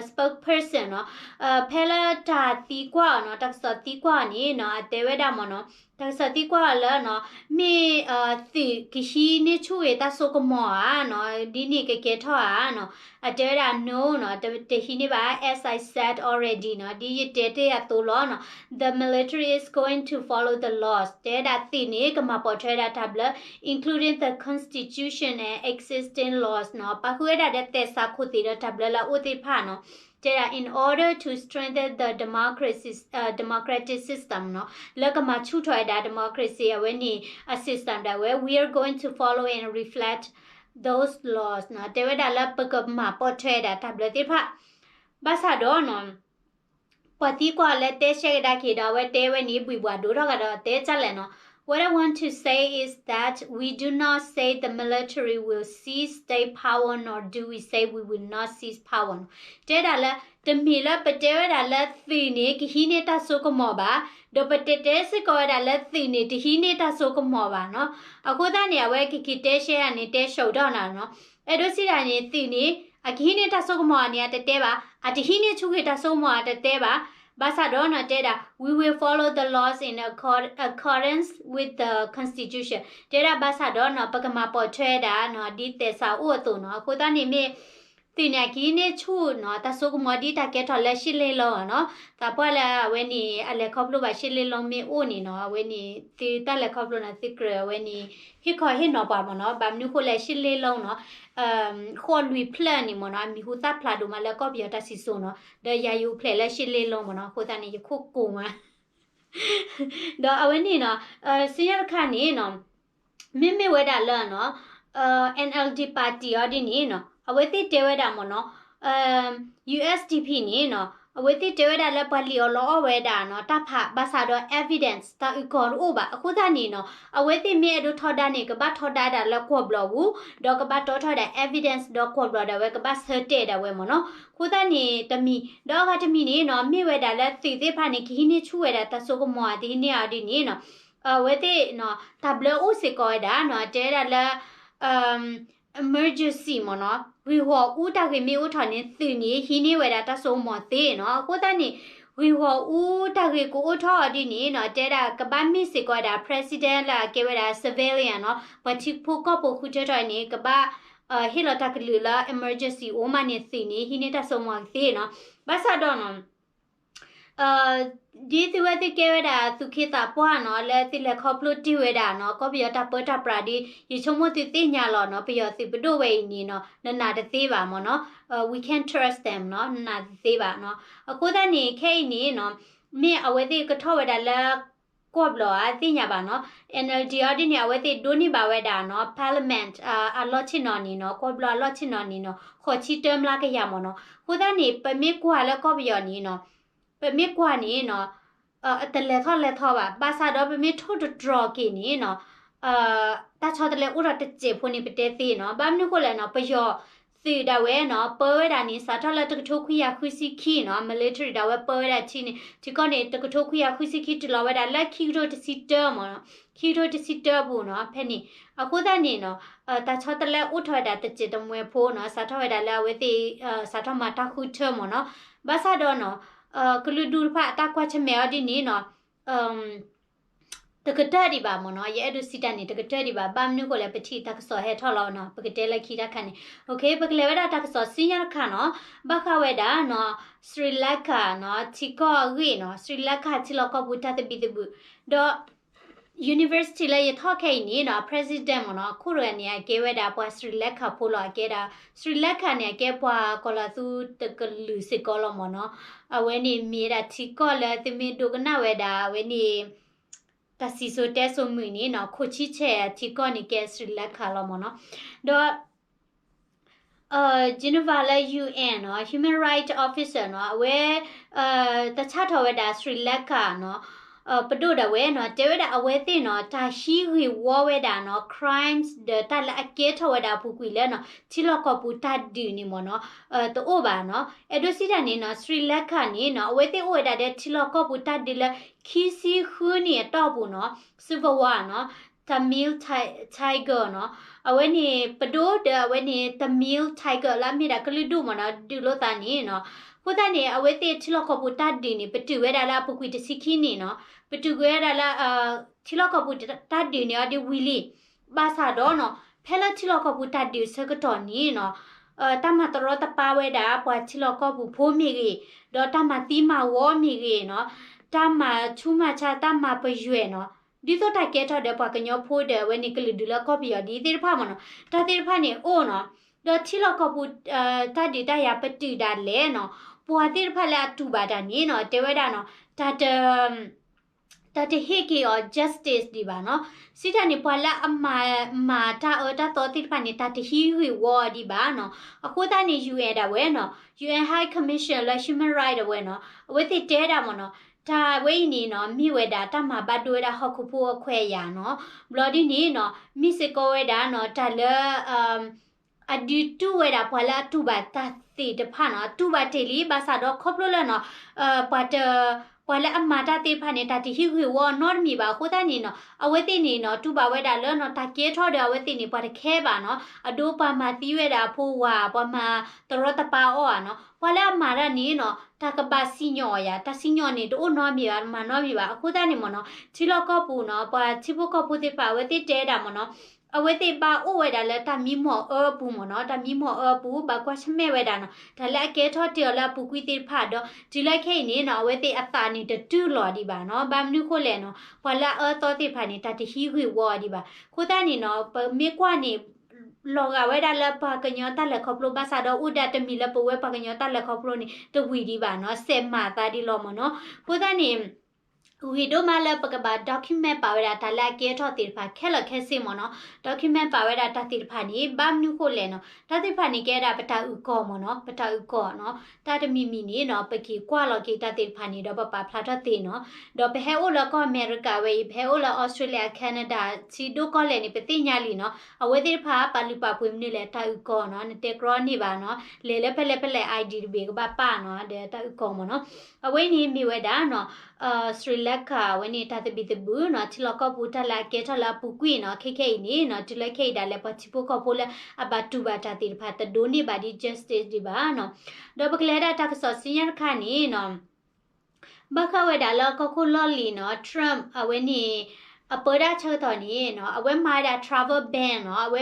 spokesperson နီၤ ဖဲလၢတၢ်သံကွၢ်အီၤနီၤ တၢ်ကစီၣ်သံကွၢ်အီၤန့ၣ်နီၤ အတဲဝဲဒၣ်မ့ၢ်နီၤ တၢ်ကစီၣ်သံကွၢ်အီၤလၢနီၤ မ့ၢ်သုးကဟံးန့ၢ်ဆူၣ်ဂ့ၤတၢ်စိကမီၤဧါနီၤ ဒ်န့ၣ်ကကဲထီၣ်ဧါနီၤ အတဲဝဲဒၣ် no နီၤ တဟံးန့ၢ်ဘၣ် as I said already နီၤ ဒ်ယတဲတ့ၢ်အသိးလီၤနီၤ the military is going to follow the laws တဲဝဲဒၣ်သုးန့ၣ် ကမၤပိာ်ထွဲဝဲဒၣ်တၢ်ဘျၢ including the constitution and existing laws နီၤ ပာ်ဃုာ်ဝဲဒၣ်ဒီးသဲစးခိၣ်သ့ၣ်ဒီးတၢ်ဘျၢလၢအအိၣ်သ့ၣ်တဖၣ်နီၤ တဲဒၣ် in order to strengthen the democracy, democratic system နီၤ လၢကမၤဆူၣ်ထီၣ်ဝဲဒၣ် democracy အဝဲန့ၣ် အ system ဒၣ်ဝဲ we are going to follow and reflect those laws နီၤ တဲဝဲဒၣ်လၢပကမၤပိာ်ထွဲဝဲဒၣ်တၢ်ဘျၢသ့ၣ်တဖၣ် ဘၣ်ဆၣ်ဒီးနီၤ ပှၤသံကွၢ်လၢတဲဆှဲကဒါက့ၤဒီး အဝဲတဲဝဲန့ၣ် ဘှံးဘှးဒိၣ်ထီၣ်ကဒီး တဲဒ်လဲၣ်နီၤ What I want to say is that we do not say the military will seize state power nor do we say we will not seize power နီၤ တဲဒၣ်လၢ တမ့ၢ်လၢပတဲဝဲဒၣ်လၢသုးန့ၣ် ကဟံးန့ၢ်တၢ်စိကမီၤဘၣ်, ဒီးပတတဲစ့ၢ်ကီးဝဲဒၣ်လၢသုးန့ၣ် တဟံးန့ၢ်တၢ်စိကမီၤဘၣ်နီၤ. အဃိသတးန့ၣ် အဝဲကက့ၤတဲရှဲယၤန့ၣ် တဲဆိဒီးနၤနီၤ. အဲၣ်ဒိးစံးဒၣ်န့ၣ် သုးန့ၣ် အကဟံးန့ၢ်တၢ်စိကမီၤန့ၣ် အတတဲဘၣ်, အတဟံးန့ၢ်ဆူၣ်ဂ့ၤတၢ်စိကမီၤအတတဲဘၣ်. ဘၣ်ဆၣ်ဒီးနီၤ တဲဒၣ် we will follow the laws in accord, accordance with the constitution တဲဒၣ် ဘၣ်ဆၣ်ဒီးနီၤ ပကမၤပိာ်ထွဲဒၣ်နီၤ ဒ်သဲစးအိၣ်အသိးနီၤ. အဃိသတးန့ၣ်မ့ၢ် သုးန့ၣ် အကဟံးန့ၢ်ဆူၣ်နီၤ တၢ်စိကမီၤဒ်တၢ်ကဲထီၣ်လၢရှစ်လေးလုံးနီၤ. သးပှၢ်လၢအဝဲန့ၣ် အလဲၤခီဖျိဘၣ်ရှစ်လေးလုံးမ့ၢ်အိၣ်န့ၣ်နီၤ အဝဲန့ၣ် သုတၢ်လဲၤခီဖျိန့ၣ် သုကြၢးအဝဲန့ၣ် ဟ့ၣ်ခီဟ့ၣ်နီၤပှၤမ့ၢ်နီၤ. ဘၣ်မနုၤဃိလဲၣ် ရှစ်လေးလုံးနီၤ ဃိးလွံၢ်ဖျၢၣ်န့ၣ်မ့ၢ်နီၤ အမံၤဟူသၣ်ဖျါဒိၣ်မးလၢကီၢ်ပယီၤတၢ်စံၣ်စိၤနီၤ. ဒီးယၤယအိၣ်ဖျဲၣ်လၢရှစ်လေးလုံးမ့ၢ်နီၤ. အဃိသတးန့ၣ် ယခိၣ်ကိၤမး ဒီးအဝဲန့ၣ်နီၤ စံၣ်ညီၣ်တခါန့ၣ်နီၤ မ့မ့ၢ်ဝဲဒၣ်လၢနီၤ NLD party အီၤဒ်န့ၣ်နီၤ အဝဲသ့ၣ်တဲဝဲဒၣ်မ့ၢ်နီၤ USDP န့ၣ်နီၤ အဝဲသ့ၣ်တဲဝဲဒၣ်လၢပှၤလံၣ်အီၤလီအီၣ်ဝဲဒၣ်နီၤ တၢ်ဖး ဘၣ်ဆၣ်ဒီး evidence တၢ်အုၣ်ကီၤတအိၣ်ဘၣ်. အဃိသတးန့ၣ်နီၤ အဝဲသ့ၣ်မ့ၢ်အဲၣ်ဒိးထီဒါန့ၣ် ကဘၣ်ထီဒါဒၣ်လၢကွီၢ်ဘျီၣ်ပူၤ ဒီးကဘၣ်တီထီၣ်ဒၣ် evidence ဒီးကွီၢ်ဘျီၣ်ဒၣ်ဝဲကဘၣ်ဆၢတဲာ်ဒၣ်ဝဲမ့ၢ်နီၤ. အဃိသတးန့ၣ် တမံၤ ဒီးအဂၤတမံၤန့ၣ်နီၤ မ့ၢ်ဝဲဒၣ်လၢသုးသ့ၣ်တဖၣ်န့ၣ် ကဟံးန့ၢ်ဆူၣ်ဝဲဒၣ်တၢ်စိကမီၤ တဟံးန့ၢ်အီၤဒ်န့ၣ်နီၤ အဝဲသ့ၣ်နီၤ တၢ်ဘျၢအိၣ်စ့ၢ်ကီးဝဲဒၣ်နီၤ တဲဝဲဒၣ်လၢ emergency မ့ၢ်နီၤ ဂ့ၢ်ဂီၢ်အူတၢ်ဂ့ၢ်မ့ၢ်အိၣ်ထီၣ်န့ၣ် သုးန့ၣ် ဟံးန့ၢ်ဝဲဒၣ်တၢ်စိကမီၤသ့နီၤ. အဃိသတးန့ၣ် ဂ့ၢ်ဂီၢ်အူတၢ်ဂ့ၢ်ကအိၣ်ထီၣ်အီၤဒ်န့ၣ်နီၤ တဲဒၣ်ကဘၣ်မ့ၢ်စ့ၢ်ကီးဝဲဒၣ် president လၢအကဲဝဲဒၣ် civilian နီၤ ပှၤထံဖိကီၢ်ဖိဃုထၢထီၣ်န့ၣ် ကဘၣ် ဟ့ၣ်လီၤတၢ်ကလုၢ်လၢ emergency အိၣ်မးန့ၣ် သုးန့ၣ် ဟံးန့ၢ်တၢ်စိကမီၤသ့နီၤ. ဘၣ်ဆၣ်ဒီးနီၤ ဒ်သုဝဲသ့ၣ်ကဲဝဲဒၣ်သူၣ်က့သးပှၢ်နီၤ လၢသုလဲၤခီဖျိတ့ၢ်ဝဲဒၣ်နီၤ ကီၢ်ပယီၤတၢ်ပၢတၢ်ပြးဒီး ယဆိကမိၣ်သုသ့ၣ်ညါလီၤနီၤ ပယီၤသုးပဒိၣ်ဝဲအံၤန့ၣ်နီၤ နနာ်တသ့ဘၣ်မ့ၢ်နီၤ we can't trust them နီၤ နနာ်တသ့ဘၣ်နီၤ. အဃိသတးန့ၣ် ခဲအံၤန့ၣ်နီၤ မ့ၢ်အဝဲသ့ၣ်ကထီၣ်ဝဲဒၣ်လၢ ကွီၢ်ဘျီၣ်ဧါ သ့ၣ်ညါဘၣ်နီၤ NLD အီၤဒ်န့ၣ် အဝဲသ့ၣ်ဒိးန့ၢ်ဘၣ်ဝဲဒၣ်နီၤ parliament အလီၢ်ဆ့ၣ်နီၤန့ၣ်နီၤ ကွီၢ်ဘျီၣ်အလီၢ်ဆ့ၣ်နီၤန့ၣ်နီၤ ဃိးဆံတၢမျးကယၤမ့ၢ်နီၤ. အဃိသတးန့ၣ် ပမ့ၢ်ကွၢ်လၢကီၢ်ပယီၤန့ၣ်နီၤ ပမ့ၢ်ကွၢ်န့ၣ်နီၤ တလဲၤထီၣ်လဲၤထီဘၣ် ဘၣ်ဆၣ်ဒီးပမ့ၢ်ထိၣ်တတြီၤက့ၤန့ၣ်နီၤ တၢ်ဆီတလဲအိၣ်ထီၣ်တစဲးဖိန့ၣ် ပတဲသ့နီၤ. ဘၣ်မနုၤဃိလဲၣ်နီၤ, ပယီၤသုးဒၣ်ဝဲနီၤ ပၢဝဲဒၣ်န့ၣ် စးထီၣ်လၢတကထိခွံကယၤဃုဆံခံနီၤ, military ဒၣ်ဝဲပၢဝဲဒၣ်ထံန့ၣ် ထံကီၢ်န့ၣ် တကထိခွံကယၤဃုဆံခံ တုၤလီၤဝဲဒၣ်လၢခံကထိတဆံတၢမ့ၢ်နီၤ, ခံကထိတဆံတၢအပူၤနီၤ, ဖဲန့ၣ်. အဃိသတးန့ၣ်နီၤ, တၢ်ဆီတလဲအိၣ်ထီၣ်ဝဲဒၣ်တစဲးတမှဲၤဖိနီၤ, စးထီၣ်ဝဲဒၣ်လၢအဝဲသ့ၣ် စးထီၣ်မၤတၢ်ဃုထၢမ့ၢ်နီၤ. ဘၣ်ဆၣ်ဒီးနီၤ, ကလုာ်ဒူၣ်တဖၣ်အတၢ်ကွၢ်ဆၢၣ်မဲာ်အီၤဒ်န့ၣ်နီၤ တကတၢၢ်ဒံးဘၣ်မ့ၢ်နီၤ, ယအဲၣ်ဒိးစံးတၢ်န့ၣ် တကတၢၢ်ဒံးဘၣ်. ဘၣ်မနုၤဃိလဲၣ်, ပထံၣ်တၢ်ကစီၣ်ဟဲထီၣ်လီၤနီၤ, ပကတဲလၢခံတခါန့ၣ်. ပကလဲၤဝဲဒၣ်တၢ်ကစီၣ်ဆူညါတခါနီၤ, ဘၣ်ဃးဝဲဒၣ်နီၤ Sri Lanka နီၤ ထံကီၢ်အဂ့ၢ်နီၤ, Sri Lanka ထံလီၢ်ကီၢ်ပူၤတၢ်သဘံၣ်သဘုၣ်, ဒီး university လၢယထီၣ်ခဲအံၤန့ၣ်နီၤ, president မ့ၢ်နီၤ, အခိၣ်တဂၤန့ၣ် အကဲဝဲဒၣ်ပှၤ Sri Lanka ဖိလီၤ, အကဲဒၣ် Sri Lanka န့ၣ် အကဲပှၤကီၤလီၤသူတကလုာ်စ့ၢ်ကီးလီၤမ့ၢ်နီၤ. အဝဲန့ၣ်မ့ၢ်ဒၣ်ထံကီၢ်လၢသုမ့ၢ်ဒိကနၣ်ဝဲဒၣ် အဝဲန့ၣ် တၢ်စံၣ်စိၤတဲစိၤမုၣ်န့ၣ်နီၤ, ခိၣ်ဆံဆဲးထံကီၢ်န့ၣ်ကဲ Sri Lanka လီၤမ့ၢ်နီၤ. ဒီး Geneva လၢ ယူၣ်အဲၣ် နီၤ Human Rights Officer နီၤ, အဝဲ တၢ်ဆၣ်ထီၣ်ဝဲဒၣ် Sri Lanka နီၤ, ပဒိၣ်ဒၣ်ဝဲနီၤ, တဲဝဲဒၣ်အဝဲသ့ၣ်နီၤ, တၢ်ဟံးဂ့ၢ်ဝီဝဲဒၣ်နီၤ crimes ဒီးတၢ်လၢအကဲထီၣ်ဝဲဒၣ်အပူၤကွံာ်လၢနီၤ ထံလီၢ်ကီၢ်ပူၤတၢ်ဒုးန့ၣ်မ့ၢ်နီၤ, တအိၣ်ဘၣ်နီၤ. အဲၣ်ဒိးစံးတၢ်န့ၣ်နီၤ, Sri Lanka န့ၣ်နီၤ, အဝဲသ့ၣ်အိၣ်ဝဲဒၣ်ဒီးထံလီၢ်ကီၢ်ပူၤတၢ်ဒုးလၢ ခံဆံဃုနံၣ်အတီၢ်ပူၤနီၤ, civil war နီၤ, Tamil Ti- Tiger နီၤ, အဝဲန့ၣ်ပဒိၣ်ဒီးအဝဲန့ၣ် Tamil Tiger လၢအမ့ၢ်ဒၣ်ကလုာ်ဒူၣ်မ့ၢ်နီၤ, ဒုးလိာ်သးန့ၣ်နီၤ. အဃိသတးန့ၣ် အဝဲသ့ၣ်ထံလီၢ်ကီၢ်ပူၤတၢ်ဒုးန့ၣ် ပတုာ်ဝဲဒၣ်လၢအပူၤကွံာ်တဆံခံနံၣ်နီၤ, ပတုာ်ကွံာ်ဝဲဒၣ်လၢ ထံလီၢ်ကီၢ်ပူၤတၢ်ဒုးန့ၣ်အီၤဒ်ဝံၤလံ. ဘၣ်ဆၣ်ဒီးနီၤ, ဖဲလၢထံလီၢ်ကီၢ်ပူၤတၢ်ဒုးဆၢကတီၢ်န့ၣ်နီၤ, တၢ်မၤတရီတပါဝဲဒၣ် ပှၤထံလီၢ်ကီၢ်ပူၤဖိမ့ၢ်ဂ့ၤ, ဒီးတၢ်မၤသံမၤဝီမ့ၢ်ဂ့ၤနီၤ, တၢ်မၤဆူးမၤဆါ တၢ်မၤပယွဲၢ်နီၤ, ဒ်သိးတၢ်ကဲထီၣ်ဒီးပှၤကညီဖိဒီးအဝဲန့ၣ်ကလုာ်ဒူၣ်လၢကီၢ်ပယီၤဒ်သ့ၣ်တဖၣ်မ့ၢ်နီၤ, တၢ်သ့ၣ်တဖၣ်န့ၣ်အိၣ်နီၤ. ဒီးထံလီၢ်ကီၢ်ပူၤ တၢ်ဒုးတၢ်ယၤပတုာ်ဒၣ်လဲာ်နီၤ, ပှၤသ့ၣ်တဖၣ်လၢအတူၢ်ဘၣ်တၢ်န့ၣ်နီၤ, တဲဝဲဒၣ်နီၤ, တၢ်တ တၢ်တဟ့ၣ်က့ၤအီၤ justice ဒံးဘၣ်နီၤ. စံးတၢ်န့ၣ် ပှၤလၢအမၤ မၤတၢ်အၢတၢ်သီသ့ၣ်တဖၣ်န့ၣ် တၢ်တဟံးဂ့ၢ်ဝီအီၤဒံးဘၣ်နီၤ. အဃိသတးန့ၣ် ယူၣ်အဲၣ် ဒၣ်ဝဲနီၤ, ယူၣ်အဲၣ် High Commission လၢ Human Rights ဒၣ်ဝဲနီၤ, အဝဲသ့ၣ်တဲဒၣ်မ့ၢ်နီၤ, တၢ်ဝဲအံၤန့ၣ်နီၤ မ့ၢ်ဝဲဒၣ်တၢ်မၤဘၣ်ဒိဝဲဒၣ်ဟီၣ်ခိၣ်ဖိအခွဲးအယာ်နီၤ. ဘျီဒ်န့ၣ်နီၤ မ့ၢ်စ့ၢ်ကီးဝဲဒၣ်နီၤ တၢ်လၢ အဒုးတူၢ်ဝဲဒၣ်ပှၤလၢအတူၢ်ဘၣ်တၢ်သ့ၣ်တဖၣ်နီၤ, အတူၢ်ဘၣ်တ့ၢ်လံ, ဘၣ်ဆၣ်ဒီးခီဖျိလၢနီၤ ပှၤတ ပှၤလၢအမၤတၢ်သ့ၣ်တဖၣ်န့ၣ် တၢ်တဟံးဂ့ၢ်ဝီနီတမံၤဘၣ်. အဃိသတးန့ၣ်နီၤ အဝဲသ့ၣ်န့ၣ်နီၤ တူၢ်ဘၣ်ဝဲဒၣ်လၢနီၤ တၢ်ကဲထီၣ်ဒီးအဝဲသ့ၣ်န့ၣ် ပှၤတခဲဘၣ်နီၤ, အဒိပှၤမၤသံဝဲဒၣ်အဖိဝၤ, ပှၤမၤတရီတပါအီၤဧါနီၤ, ပှၤလၢအမၤတၢ်န့ၣ်နီၤ တၢ်ကဘၣ်စံၣ်ညီၣ်အီၤယၤ, တၢ်စံၣ်ညီၣ်န့ၣ် တအိၣ်နီတမံၤဘၣ်, တမၤနီတမံၤဘၣ်. အဃိသတးန့ၣ်မ့ၢ်နီၤ ထံလီၢ်ကီၢ်ပူၤနီၤ ပှၤထံဖိကီၢ်ဖိသ့ၣ်တဖၣ် အဝဲသ့ၣ်တဲဝဲဒၣ်မ့ၢ်နီၤ အဝဲသ့ၣ်ဘၣ်အိၣ်ဝဲဒၣ်လၢတၢ်မံမီၢ်အၢအပူၤမ့ၢ်နီၤ, တၢ်မံမီၢ်အၢအပူၤ ဘၣ်ကွၢ်ဆၢၣ်မဲာ်ဝဲဒၣ်နီၤ တၢ်လၢအကဲထီၣ်တ့ၢ်အီၤလၢအပူၤကွံာ်သ့ၣ်တဖၣ်ဒီး တုၤလၢခဲအံၤန့ၣ်နီၤ အဝဲသ့ၣ်အသးန့ၣ်တတုၤလီၤဒံးဘၣ်နီၤ. ဘၣ်မနုၤဃိလဲၣ်နီၤ ပှၤလၢအအၢသီသ့ၣ်တဖၣ်န့ၣ် တၢ်တဟံးဂ့ၢ်ဝီအီၤဒံးဘၣ်. အဃိသတးန့ၣ်နီၤ ပမ့ၢ်ကွၢ်န့ၣ် လီၤဂာ်ဝဲဒၣ်လၢပှၤကညီတၢ်လဲၤခီဖျိဘၣ်ဆၣ်ဒီး အိၣ်ဒၣ်တမံၤလၢပဝဲပှၤကညီတၢ်လဲၤခီဖျိန့ၣ် တဝံၤဒံးဘၣ်နီၤ, စဲးမၤသးဒ်လီၤမ့ၢ်နီၤ. အဃိသတးန့ၣ် ဂ့ၤဒိၣ်မးလၢပကဘၣ် document ပာ်ဝဲဒၣ်တၢ်လၢအကဲထီၣ်သ့ၣ်တဖၣ်ခဲလၢာ်ခဲဆ့မ့ၢ်နီၤ, document ပာ်ဝဲဒၣ်တၢ်သ့ၣ်တဖၣ်န့ၣ် ဘၣ်မနုၤဃိလဲၣ်နီၤ, တၢ်သ့ၣ်တဖၣ်န့ၣ် ကဲဒၣ်ပတၢ်အုၣ်ကီၤမ့ၢ်နီၤ, ပတၢ်အုၣ်ကီၤနီၤ, တၢ်တမံၤမံၤန့ၣ်နီၤ ပက့ၤကွၢ်လီၤက့ၤတၢ်သ့ၣ်တဖၣ်န့ၣ် ဒီးပပာ်ဖျါထီၣ်သ့နီၤ. ဒီးပဟဲအိၣ်လၢကီၢ်အမဲရကၤဝဲအံၤ, ပဟဲအိၣ်လၢ Australia Canada ထံဒိၣ်ကီၢ်လဲၢ်န့ၣ် ပသ့ၣ်ညါလံနီၤ, အဝဲသ့ၣ်တဖၣ်ပာ်လုၢ်ပာ်ပှ့ၤမနုၤလဲၣ် တၢ်အုၣ်ကီၤနီၤ, နတဲကြီန့ၢ်ဘၣ်နီၤ, လဲၤလၢဖဲလဲၣ်ဖဲလဲၣ် ID တဘ့ၣ်ကဘၣ်ပာ်နီၤ, ဒီးတၢ်အုၣ်ကီၤမ့ၢ်နီၤ. အဝဲန့ၣ်မ့ၢ်ဝဲဒၣ်နီၤ Sri Lanka အဝဲန့ၣ် တၢ်သဘံၣ်သဘုၣ်နီၤ, ထံလီၢ်ကီၢ်ပူၤတၢ်လၢအကဲထီၣ်လၢအပူၤကွံာ်နီၤ, ခဲခဲအံၤန့ၣ်နီၤ တုၤလၢခဲအံၤဒၣ်လဲာ် ပှၤထံဖိကီၢ်ဖိလၢအဘၣ်တူၢ်ဘၣ်တၢ်သ့ၣ်တဖၣ် တဒိးန့ၢ်ဘၣ်ဒ် justice ဒံးဘၣ်နီၤ. ဒီးပကလဲၤဒၣ်တၢ်ကစီၣ်ဆူညါတခါန့ၣ်နီၤ ဘၣ်ဃးဝဲဒၣ်လၢကီၢ်ခိၣ်လီၢ်လံၤနီၤ Trump အဝဲန့ၣ် အပၢတၢ်ဆၢကတီၢ်န့ၣ်နီၤ အဝဲမၤဝဲဒၣ် travel ban နီၤ, အဝဲ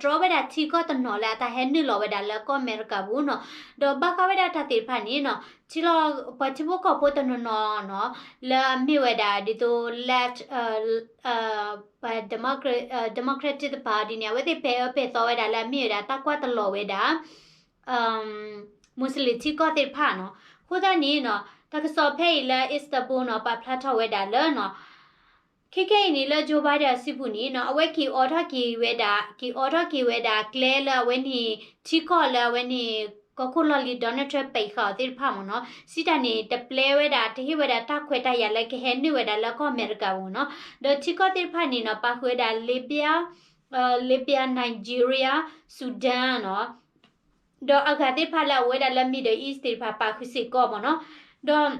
တြီဝဲဒၣ်ထံကီၢ်တနီၤလၢ အတၢ်ဟဲနုာ်လီၤဝဲဒၣ်လၢကီၢ်အမဲရကၤပူၤနီၤ. ဒီးဘၣ်ဃးဝဲဒၣ်တၢ်သ့ၣ်တဖၣ်န့ၣ်နီၤ ထံလီၢ်ပှၤထံဖိကီၢ်ဖိတနီၤနီၤနီၤ လၢအမ့ၢ်ဝဲဒၣ်ဒ်သိး left ပှၤ democratic တဖၣ်ဒ်န့ၣ် အဝဲသ့ၣ်ပဲာ်အၢပဲာ်သီဝဲဒၣ်လၢအမ့ၢ်ဝဲဒၣ်တၢ်ကွၢ်တလီၤဝဲဒၣ် Muslim ထံကီၢ်သ့ၣ်တဖၣ်နီၤ. အဃိသတးန့ၣ်နီၤ တၢ်ကစီၣ်ဖဲအံၤလၢ Istanbul နီၤ ပာ်ဖျါထီၣ်ဝဲဒၣ်လၢနီၤ ခဲခဲအံၤန့ၣ်လၢ Joe Biden အစုပူၤန့ၣ်နီၤ အဝဲက့ၤအိးထီၣ်က့ၤဝဲဒၣ် က့ၤအိးထီၣ်က့ၤဝဲဒၣ်ကျဲလၢအဝဲန့ၣ် ထံကီၢ်လၢအဝဲန့ၣ် ကီၢ်ခိၣ်လီၢ်လံၤ Donald Trump ပံးဃာ်အီၤသ့ၣ်တဖၣ်မ့ၢ်နီၤ, စံးတၢ်န့ၣ် တပျဲဝဲဒၣ် တဟ့ၣ်ဝဲဒၣ်တၢ်ခွဲးတၢ်ယာ်လၢကဟဲနုာ်ဝဲဒၣ်လၢကီၢ်အမဲရကၤပူၤနီၤ. ဒီးထံကီၢ်သ့ၣ်တဖၣ်န့ၣ်နီၤ ပာ်ဃုာ်ဝဲဒၣ် Libya, Libya, Nigeria, Sudan နီၤ. ဒီးအဂၤသ့ၣ်တဖၣ်လၢအအိၣ်ဝဲဒၣ်လၢ Middle East သ့ၣ်တဖၣ် ပာ်ဃုာ်စ့ၢ်ကီးမ့ၢ်နီၤ. ဒီး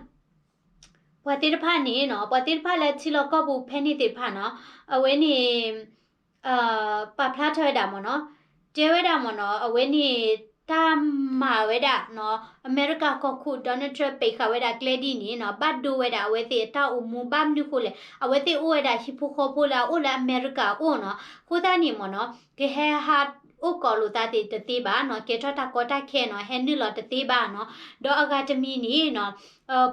ပှၤသ့ၣ်တဖၣ်န့ၣ်နီၤ, ပှၤသ့ၣ်တဖၣ်လၢထံလီၢ်ကီၢ်ပူၤဖဲန့ၣ်သ့ၣ်တဖၣ်နီၤ, အဝဲန့ၣ် ပာ်ဖျါထီၣ်ဝဲဒၣ်မ့ၢ်နီၤ, တဲဝဲဒၣ်မ့ၢ်နီၤ, အဝဲန့ၣ် တၢ်မၤဝဲဒၣ်နီၤ, အမဲရကၤကီၢ်ခိၣ် Donald Trump ပံးဃာ်ဝဲဒၣ်ကျဲဒ်န့ၣ်နီၤ, ဘၣ်ဒိဝဲဒၣ်အဝဲသ့ၣ်အတၢ်အိၣ်မူ ဘၣ်မနုၤဃိလဲၣ်, အဝဲသ့ၣ်အိၣ်ဝဲဒၣ်ဟံၣ်ဖိဃီဖိလၢအအိၣ်လၢအမဲရကၤအအိၣ်နီၤ. အဃိသတးန့ၣ်မ့ၢ်နီၤ, ကဟဲဟးအိၣ်ကိးလိာ်သးသ့ၣ်တသ့ဘၣ်နီၤ, ကဲထီၣ်တၢ်ကီတၢ်ခဲနီၤ, ဟဲနုာ်လီၤတသ့ဘၣ်နီၤ. ဒီးအဂၤတမံၤန့ၣ်နီၤ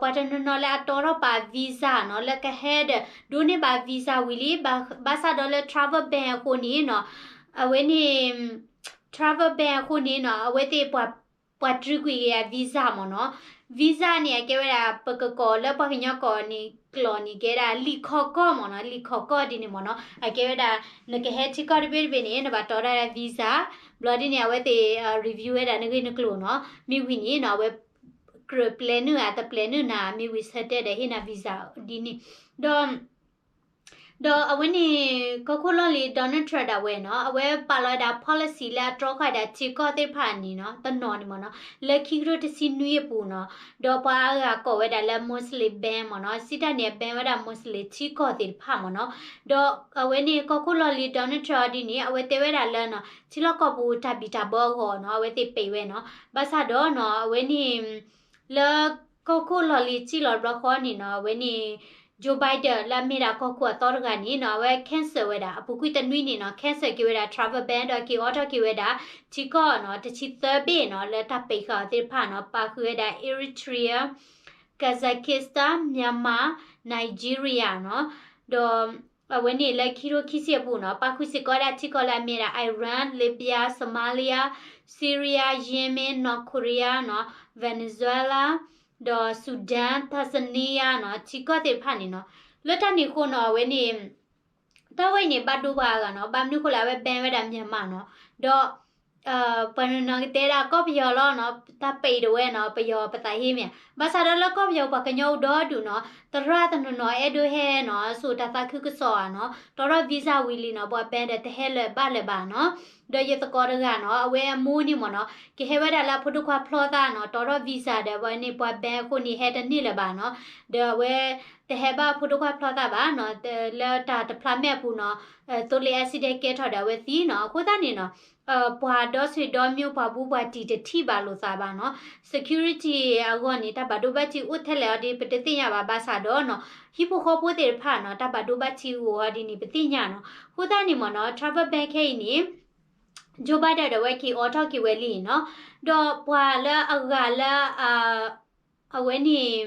ပှၤတနီၤနီၤလၢအတီထီၣ်ပာ် visa နီၤ, လၢကဟဲဒီး ဒိးန့ၢ်ဘၣ် visa ဝံၤလံ, ဘၣ်ဆၣ်ဒီးလၢ travel ban အဃိန့ၣ်နီၤ, အဝဲန့ၣ် travel ban အဃိန့ၣ်နီၤ, အဝဲသ့ၣ် ပှၤတြူးကွံာ်က့ၤအ visa မ့ၢ်နီၤ. visa န့ၣ် အကဲဝဲဒၣ် ပကကိးလၢပှၤကညီကိးန့ၣ် ကျိာ်န့ၣ် ကဲဒၣ်လံာ်ခီကီၢ်မ့ၢ်နီၤ, လံာ်ခီကီၢ်ဒ်န့ၣ်မ့ၢ်နီၤ. အကဲဝဲဒၣ် နကဟဲထံကီၢ်တဘ့ၣ်တဘ့ၣ်န့ၣ် နဘၣ်တီတၢ် visa, ဘျီဒ်န့ၣ် အဝဲသ့ၣ် review ဝဲဒၣ်နဂ့ၢ်နကျိာ်နီၤ, မ့ၢ်ဝံၤန့ၣ်နီၤ အဝဲကြၢးပျဲနုာ်ဧါ တပျဲနုာ်နၤ မ့ၢ်ဝံၤဆၢတဲာ်ဒီးဟ့ၣ်နၤ visa ဒ်န့ၣ်. ဒီး ဒီးအဝဲန့ၣ် ကီၢ်ခိၣ်လီၢ်လံၤ Donald Trump ဒၣ်ဝဲနီၤ, အဝဲပာ်လီၤဝဲဒၣ် policy လၢအတြီဃာ်ဝဲဒၣ်ထံကီၢ်သ့ၣ်တဖၣ်န့ၣ်နီၤ, တနီၤန့ၣ်မ့ၢ်နီၤ, လၢခံကထိတဆံနွံအပူၤနီၤ, ဒီးပှၤအါဂၤကိးဝဲဒၣ်လၢ Muslim ban မ့ၢ်နီၤ, စံးတၢ်န့ၣ် အ ban ဝဲဒၣ် Muslim ထံကီၢ်သ့ၣ်တဖၣ်မ့ၢ်နီၤ. ဒီးအဝဲန့ၣ် ကီၢ်ခိၣ်လီၢ်လံၤ Donald Trump ဒ်န့ၣ် အဝဲတဲဝဲဒၣ်လၢနီၤ, ထံလီၢ်ကီၢ်ပူၤတၢ်ဘံၣ်တၢ်ဘၢအဂီၢ်နီၤ, အဝဲသ့ၣ်ပံးဝဲနီၤ. ဘၣ်ဆၣ်ဒီးနီၤ အဝဲန့ၣ် လၢကီၢ်ခိၣ်လီၢ်လံၤစံၣ်လီၤတဘျီဃီန့ၣ်နီၤ, အဝဲန့ၣ် Joe Biden လၢအမ့ၢ်ဒၣ်ကီၢ်ခိၣ်အသီတဂၤန့ၣ်နီၤ, အဝဲ cancel ဝဲဒၣ် အပူၤကွံာ်တနွံန့ၣ်နီၤ, cancel က့ၤဝဲဒၣ် travel ban ဒီးက့ၤအိးထီၣ်က့ၤဝဲဒၣ် ထံကီၢ်နီၤ တဆံသၢဘ့ၣ်နီၤ, လၢတၢ်ပံးဃာ်အီၤသ့ၣ်တဖၣ်နီၤ, ပာ်ဃုာ်ဝဲဒၣ် Eritrea, Kazakhstan, Myanmar, Nigeria နီၤ. ဒီး အဝဲန့ၣ်လၢခံကထိခံဆံအပူၤနီၤ, ပာ်ဃုာ်စ့ၢ်ကီးဝဲဒၣ်ထံကီၢ်လၢအမ့ၢ်ဒၣ် Iran, Libya, Somalia, Syria, Yemen, North Korea နီၤ, Venezuela, ဒီး Sudan, Tanzania နီၤ, ထံကီၢ်သ့ၣ်တဖၣ်န့ၣ်နီၤ. လၢတၢ်န့ၣ်အဃိနီၤ, အဝဲန့ၣ် တၢ်ဝဲအံၤန့ၣ် ဘၣ်ဒိပှၤအါဂၤနီၤ, ဘၣ်မနုၤဃိလဲၣ် အဝဲ ban ဝဲဒၣ် Myanmar နီၤ. ဒီး ပှၤတနီၤနီၤကတဲဒၣ်ကီၢ်ပယီၤလီၤနီၤ, တၢ်ပံးတဝဲနီၤ, ပယီၤပသးဟ့မ့ၢ်ဧါ. ဘၣ်ဆၣ်ဒီးလၢကီၢ်ပယီၤပှၤကညီအိၣ်ဒီဒူၣ်နီၤ, သရၣ်တနီၤနီၤအဲၣ်ဒိးဟဲနီၤ, စိာ်တၢ်သးခုကစီၣ်ဧါနီၤ, တီထီၣ် visa ဝံၤလံနီၤ, ပှၤ ban ဒီးတဟဲလၢၤဘၣ်လၢၤဘၣ်နီၤ. ဒီးယသကိးတဂၤနီၤ, အဝဲအမိၢ်န့ၣ်မ့ၢ်နီၤ, ကဟဲဝဲဒၣ်လၢအဖိဒိၣ်ခွါဖျီသးနီၤ, တီထီၣ် visa ဒီးအဝဲန့ၣ် ပှၤ ban အဃိန့ၣ် ဟဲတန့ၢ်လၢၤဘၣ်နီၤ. ဒီးအဝဲ တဟဲဘၣ်ဖိဒိၣ်ခွါဖျီသးဘၣ်နီၤ, လၢတၢ်တဖျါမဲာ်အပူၤနီၤ, သိလ့ၣ် accident ကဲထီၣ်ဒီးအဝဲသံနီၤ. အဃိသတးန့ၣ်နီၤ, ပှၤဒီးဆွေဒီမျိုးပှၤဘူးပှၤတံၤတထံၣ်ဘၣ်လိာ်သးဘၣ်နီၤ. security အဂီၢ်န့ၣ် တၢ်ဘၣ်ဒိဘၣ်ထံးအိၣ်ထဲလဲၣ်အီၤဒ်ပတသ့ၣ်ညါဘၣ်, ဘၣ်ဆၣ်ဒီးနီၤ, ဟံၣ်ဖိဃီဖိသ့ၣ်တဖၣ်နီၤ, တၢ်ဘၣ်ဒိဘၣ်ထံးအိၣ်အီၤဒ်န့ၣ် ပသ့ၣ်ညါနီၤ. အဃိသတးန့ၣ်မ့ၢ်နီၤ, travel ban ခဲအံၤန့ၣ် Joe Biden ဒီးအဝဲက့ၤအိးထီၣ်က့ၤဝဲလံနီၤ. ဒီးပှၤလၢအဂၤလၢ အဝဲန့ၣ်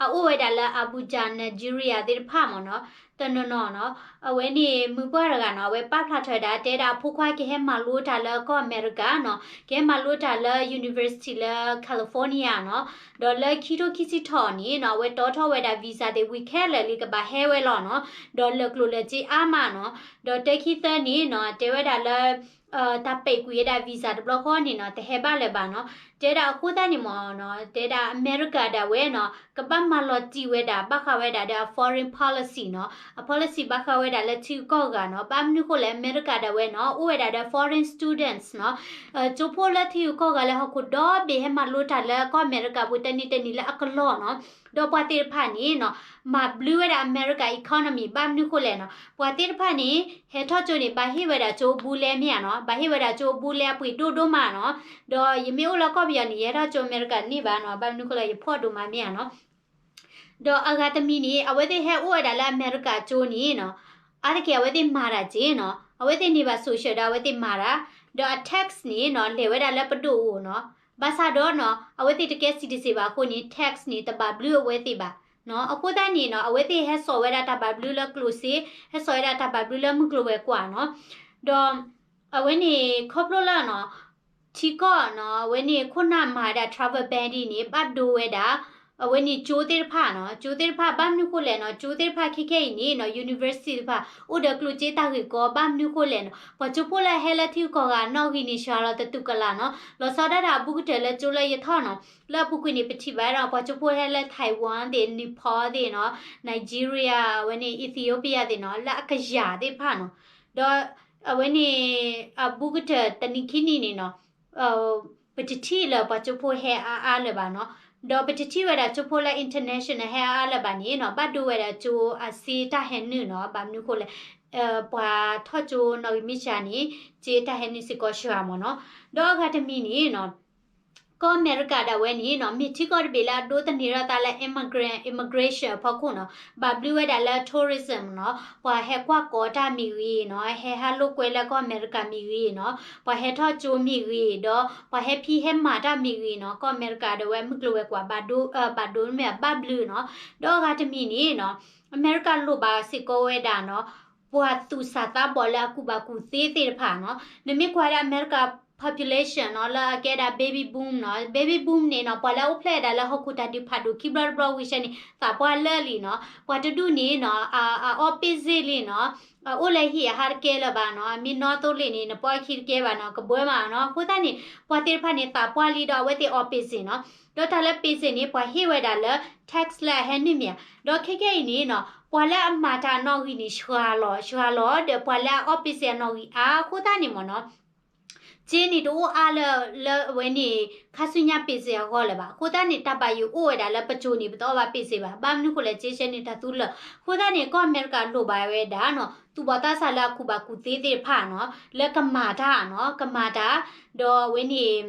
အအိၣ်ဝဲဒၣ်လၢ Abuja, Nigeria သ့ၣ်တဖၣ်မ့ၢ်နီၤ, တနီၤနီၤနီၤ, အဝဲန့ၣ်မုၢ်ပှၢ်တဂၤနီၤ, အဝဲပာ်ဖျါထီၣ်ဝဲဒၣ် တဲဒၣ်အဖိခွါကဟဲမၤလိတၢ်လၢကီၢ်အမဲရကၤနီၤ, ကဟဲမၤလိတၢ်လၢ university လၢ California နီၤ, ဒီးလၢခံထိခံဆံထီၣ်န့ၣ်နီၤ, အဝဲတီထီၣ်ဝဲဒၣ် visa သ့ၣ်ဝံၤခဲလၢာ်လံ ကဘၣ်ဟဲဝဲလီၤနီၤ, ဒီးလၢာ်ကျိၤလၢာ်စ့အါမးနီၤ, ဒီးတဲခံသၢန့ၣ်နီၤ, တဲဝဲဒၣ်လၢ တၢ်ပံးကွံာ်ဝဲဒၣ် visa တဘျီဃီန့ၣ်နီၤ, တဟဲဘၣ်လၢၤဘၣ်နီၤ. တဲဒၣ်အဃိသတးန့ၣ်မ့ၢ်နီၤ, တဲဒၣ်အမဲရကၤဒၣ်ဝဲနီၤ, ကဘၣ်မၤလီၤတံၢ်ဝဲဒၣ် ဘၣ်ဃးဝဲဒၣ်ဒီးအ foreign policy နီၤ, အ policy ဘၣ်ဃးဝဲဒၣ်လၢထံဂုၤကီၢ်ဂၤနီၤ. ဘၣ်မနုၤဃိလဲၣ် အမဲရကၤဒၣ်ဝဲနီၤ, အိၣ်ဝဲဒၣ်ဒီး foreign students နီၤ, ကၠိဖိလၢထံဂုၤကီၢ်ဂၤလၢဟီၣ်ခိၣ်ဒီဘ့ၣ် ဟဲမၤလိတၢ်လၢကီၢ်အမဲရကၤပူၤတနံၤတနံၤလၢအကလီၢ်နီၤ. ဒီးပှၤသ့ၣ်တဖၣ်န့ၣ်နီၤ, မၤဘျုးဝဲဒၣ်အမဲရကၤ economy. ဘၣ်မနုၤဃိလဲၣ်နီၤ, ပှၤသ့ၣ်တဖၣ်န့ၣ် ဟဲထီၣ်ကၠိန့ၣ် ဘၣ်ဟ့ၣ်ဝဲဒၣ်ကၠိအဘူးလဲမ့ၢ်ဧါနီၤ, ဘၣ်ဟ့ၣ်ဝဲဒၣ်ကၠိအဘူးလဲအပှ့ၤဒိၣ်ဒိၣ်မးနီၤ. ဒီးယမ့ၢ်အိၣ်လၢကီၢ်ပယီၤန့ၣ် ယဟဲထီၣ်ကၠိအမဲရကၤန့ၢ်ဘၣ်နီၤ, ဘၣ်မနုၤဃိလဲၣ် ယဖီၣ်ဒိၣ်မးမ့ၢ်ဧါနီၤ. ဒီးအဂၤတမံၤန့ၣ် အဝဲသ့ၣ်ဟဲအိၣ်ဝဲဒၣ်လၢအမဲရကၤကၠိန့ၣ်နီၤ, အါတက့ၢ်အဝဲသ့ၣ်မၤတၢ်က့ၢ်နီၤ, အဝဲသ့ၣ်န့ၢ်ဘၣ် social ဒီးအဝဲသ့ၣ်မၤတၢ်, ဒီးအ tax န့ၣ်နီၤ လဲၤဝဲဒၣ်လၢပဒိၣ်အအိၣ်နီၤ. ဘၣ်ဆၣ်ဒီးနီၤ အဝဲသ့ၣ်တကဲ citizen ဘၣ်အဃိန့ၣ် tax န့ၣ် တဘၣ်ဘျုးအဝဲသ့ၣ်ဘၣ်နီၤ. အဃိသတးန့ၣ်နီၤ အဝဲသ့ၣ်ဟဲစိာ်ဝဲဒၣ်တၢ်ဘၣ်ဘျုးလၢကျိၣ်စ့, ဟဲစိာ်ဝဲဒၣ်တၢ်ဘၣ်ဘျုးလၢမုၢ်ကျိၤဝဲၤကွာ်နီၤ. ဒီးအဝဲန့ၣ်ခီဖျိလၢနီၤ ထံကီၢ်နီၤ အဝဲန့ၣ်ခိၣ်နၢ်မၤဝဲဒၣ် travel ban ဒ်န့ၣ် ဘၣ်ဒိဝဲဒၣ် အဝဲန့ၣ်ကၠိသ့ၣ်တဖၣ်နီၤ, ကၠိသ့ၣ်တဖၣ် ဘၣ်မနုၤဃိလဲၣ်နီၤ, ကၠိသ့ၣ်တဖၣ်ခဲခဲအံၤန့ၣ်နီၤ university တဖၣ် အိၣ်ဒီးကျိၣ်စ့တၢ်ဂ့ၢ်ကီ ဘၣ်မနုၤဃိလဲၣ်နီၤ, ပှၤကၠိဖိလၢဟဲလၢထံဂုၤကီၢ်ဂၤအနီၣ်ဂံၢ်န့ၣ် စှၤလီၤတတူာ်ကလာ်နီၤ, လီၤဆီဒၣ်တၢ်အဘူးကတၢၢ်လၢကၠိလၢယထီၣ်နီၤ, လၢအပူၤကွံာ်န့ၣ် ပထံၣ်ဘၣ်ဒီး ပှၤကၠိဖိဟဲလၢ Taiwan သ့ၣ်, Nepal သ့ၣ်နီၤ, Nigeria အဝဲန့ၣ် Ethiopia သ့ၣ်နီၤ, လၢအကယၤသ့ၣ်တဖၣ်နီၤ, ဒီးအဝဲန့ၣ် အဘူးကတၢၢ်တနံၤခံနံၤန့ၣ်နီၤ ပတထံၣ်လၢပှၤကၠိဖိဟဲအါအါလၢၤဘၣ်နီၤ, ဒီးပတထံၣ်ဝဲဒၣ်ကၠိဖိလၢ international ဟဲအါအါလၢၤဘၣ်န့ၣ်နီၤ, ဘၣ်ဒိဝဲဒၣ်ကၠိအစ့တၢ်ဟဲနုာ်နီၤ, ဘၣ်မနုၤဃိလဲၣ်, ပှၤထီၣ်ကၠိနီၣ်ဂံၢ်မုၢ်ဆါန့ၣ် စ့တၢ်ဟဲနုာ်စ့ၢ်ကီးစှၤမ့ၢ်နီၤ, ဒီးအဂၤတမံၤန့ၣ်နီၤ ကီၢ်အမဲရကၤဒၣ်ဝဲန့ၣ်နီၤ မ့ၢ်ထံကီၢ်တဘ့ၣ်လၢအဒိသန့ၤထီၣ်သးလၢ immigrant, immigration အဖီခိၣ်နီၤ, ဘၣ်ဘျုးဝဲဒၣ်လၢ tourism နီၤ, ပှၤဟဲကွၢ်ကီတၢ်မ့ၢ်ဂ့ၤနီၤ, ဟဲဟးလိာ်ကွဲလၢကီၢ်အမဲရကၤမ့ၢ်ဂ့ၤနီၤ, ပှၤဟဲထီၣ်ကၠိမ့ၢ်ဂ့ၤ, ဒီးပှၤဟဲဖံးဟဲမၤတၢ်မ့ၢ်ဂ့ၤနီၤ, ကီၢ်အမဲရကၤဒၣ်ဝဲမုၢ်ကျိၤဝဲၤကွာ် ဘၣ်ဒိ, ဘၣ်ဒိမ့ၢ်ဘၣ်ဘျုးနီၤ, ဒီးအဂၤတမံၤန့ၣ်နီၤ အမဲရကၤလိၣ်ဘၣ်စ့ၢ်ကီးဝဲဒၣ်နီၤ ပှၤသူၣ်စၢ်သးဘီၣ်လၢအကူၣ်ဘၣ်ကူၣ်သ့သ့ၣ်တဖၣ်နီၤ, နမ့ၢ်ကွၢ်ဒၣ်အမဲရကၤ population နီၤ လၢအကဲဒၣ် baby boom နီၤ, baby boom န့ၣ်နီၤ ပှၤလၢအအိၣ်ဖျဲၣ်ဝဲဒၣ်လၢဟီၣ်ခိၣ်တၢ်ဒုးဖးဒိၣ်ခံဘျီတဘျီဝံၤစဲန့ၣ် သးပှၢ်လၢာ်လံနီၤ, ပှၤတဒူၣ်န့ၣ်နီၤ အအီၣ်ပ့ၢ်စ့ၢ်လံနီၤ, အအိၣ်လၢဟံၣ်အဟးတကဲလၢၤဘၣ်နီၤ, အမ့ၢ်နီၣ်သိလ့ၣ်န့ၣ် နပီၢ်ခံတကဲဘၣ်နီၤ, ကဘၢမးနီၤ, အဃိသတးန့ၣ် ပှၤသ့ၣ်တဖၣ်န့ၣ် သးပှၢ်လံဒီးအဝဲသ့ၣ်အီၣ်ပ့ၢ်စ့ၢ်နီၤ, ဒီးတၢ်လၢပ့ၢ်စ့ၢ်န့ၣ် ပှၤဟ့ၣ်ဝဲဒၣ်လၢ tax လၢအဟဲနုာ်မ့ၢ်ဧါ, ဒီးခဲခဲအံၤန့ၣ်နီၤ ပှၤလၢအမၤတၢ်အနီၣ်ဂံၢ်န့ၣ် စှၤလီၤ, စှၤလီၤဒီးပှၤလၢအအီၣ်ပ့ၢ်စ့ၢ်အနီၣ်ဂံၢ်အါအဃိသတးန့ၣ်မ့ၢ်နီၤ စ့န့ၣ်တအိၣ်အါလၢ လၢအဝဲန့ၣ် ခါဆူညါပ့ၢ်စ့ၢ်အဂီၢ်လၢၤဘၣ်. အဃိသတးန့ၣ် တၢ်ဘၣ်ယိၣ်အိၣ်ဝဲဒၣ်လၢပကၠိန့ၣ် ပတအီၣ်ဘၣ်ပ့ၢ်စ့ၢ်ဘၣ်. ဘၣ်မနုၤဃိလဲၣ် စ့ဆှၢန့ၢ်တၢ်သူလၢာ်. အဃိသတးန့ၣ် ကီၢ်အမဲရကၤလိၣ်ဘၣ်ဝဲဒၣ်နီၤ သူၣ်ဘီၣ်သးစၢ်လၢအကူၣ်ဘၣ်ကူၣ်သ့သ့ၣ်တဖၣ်နီၤ လၢကမၤတၢ်နီၤ ကမၤတၢ် ဒီးအဝဲန့ၣ်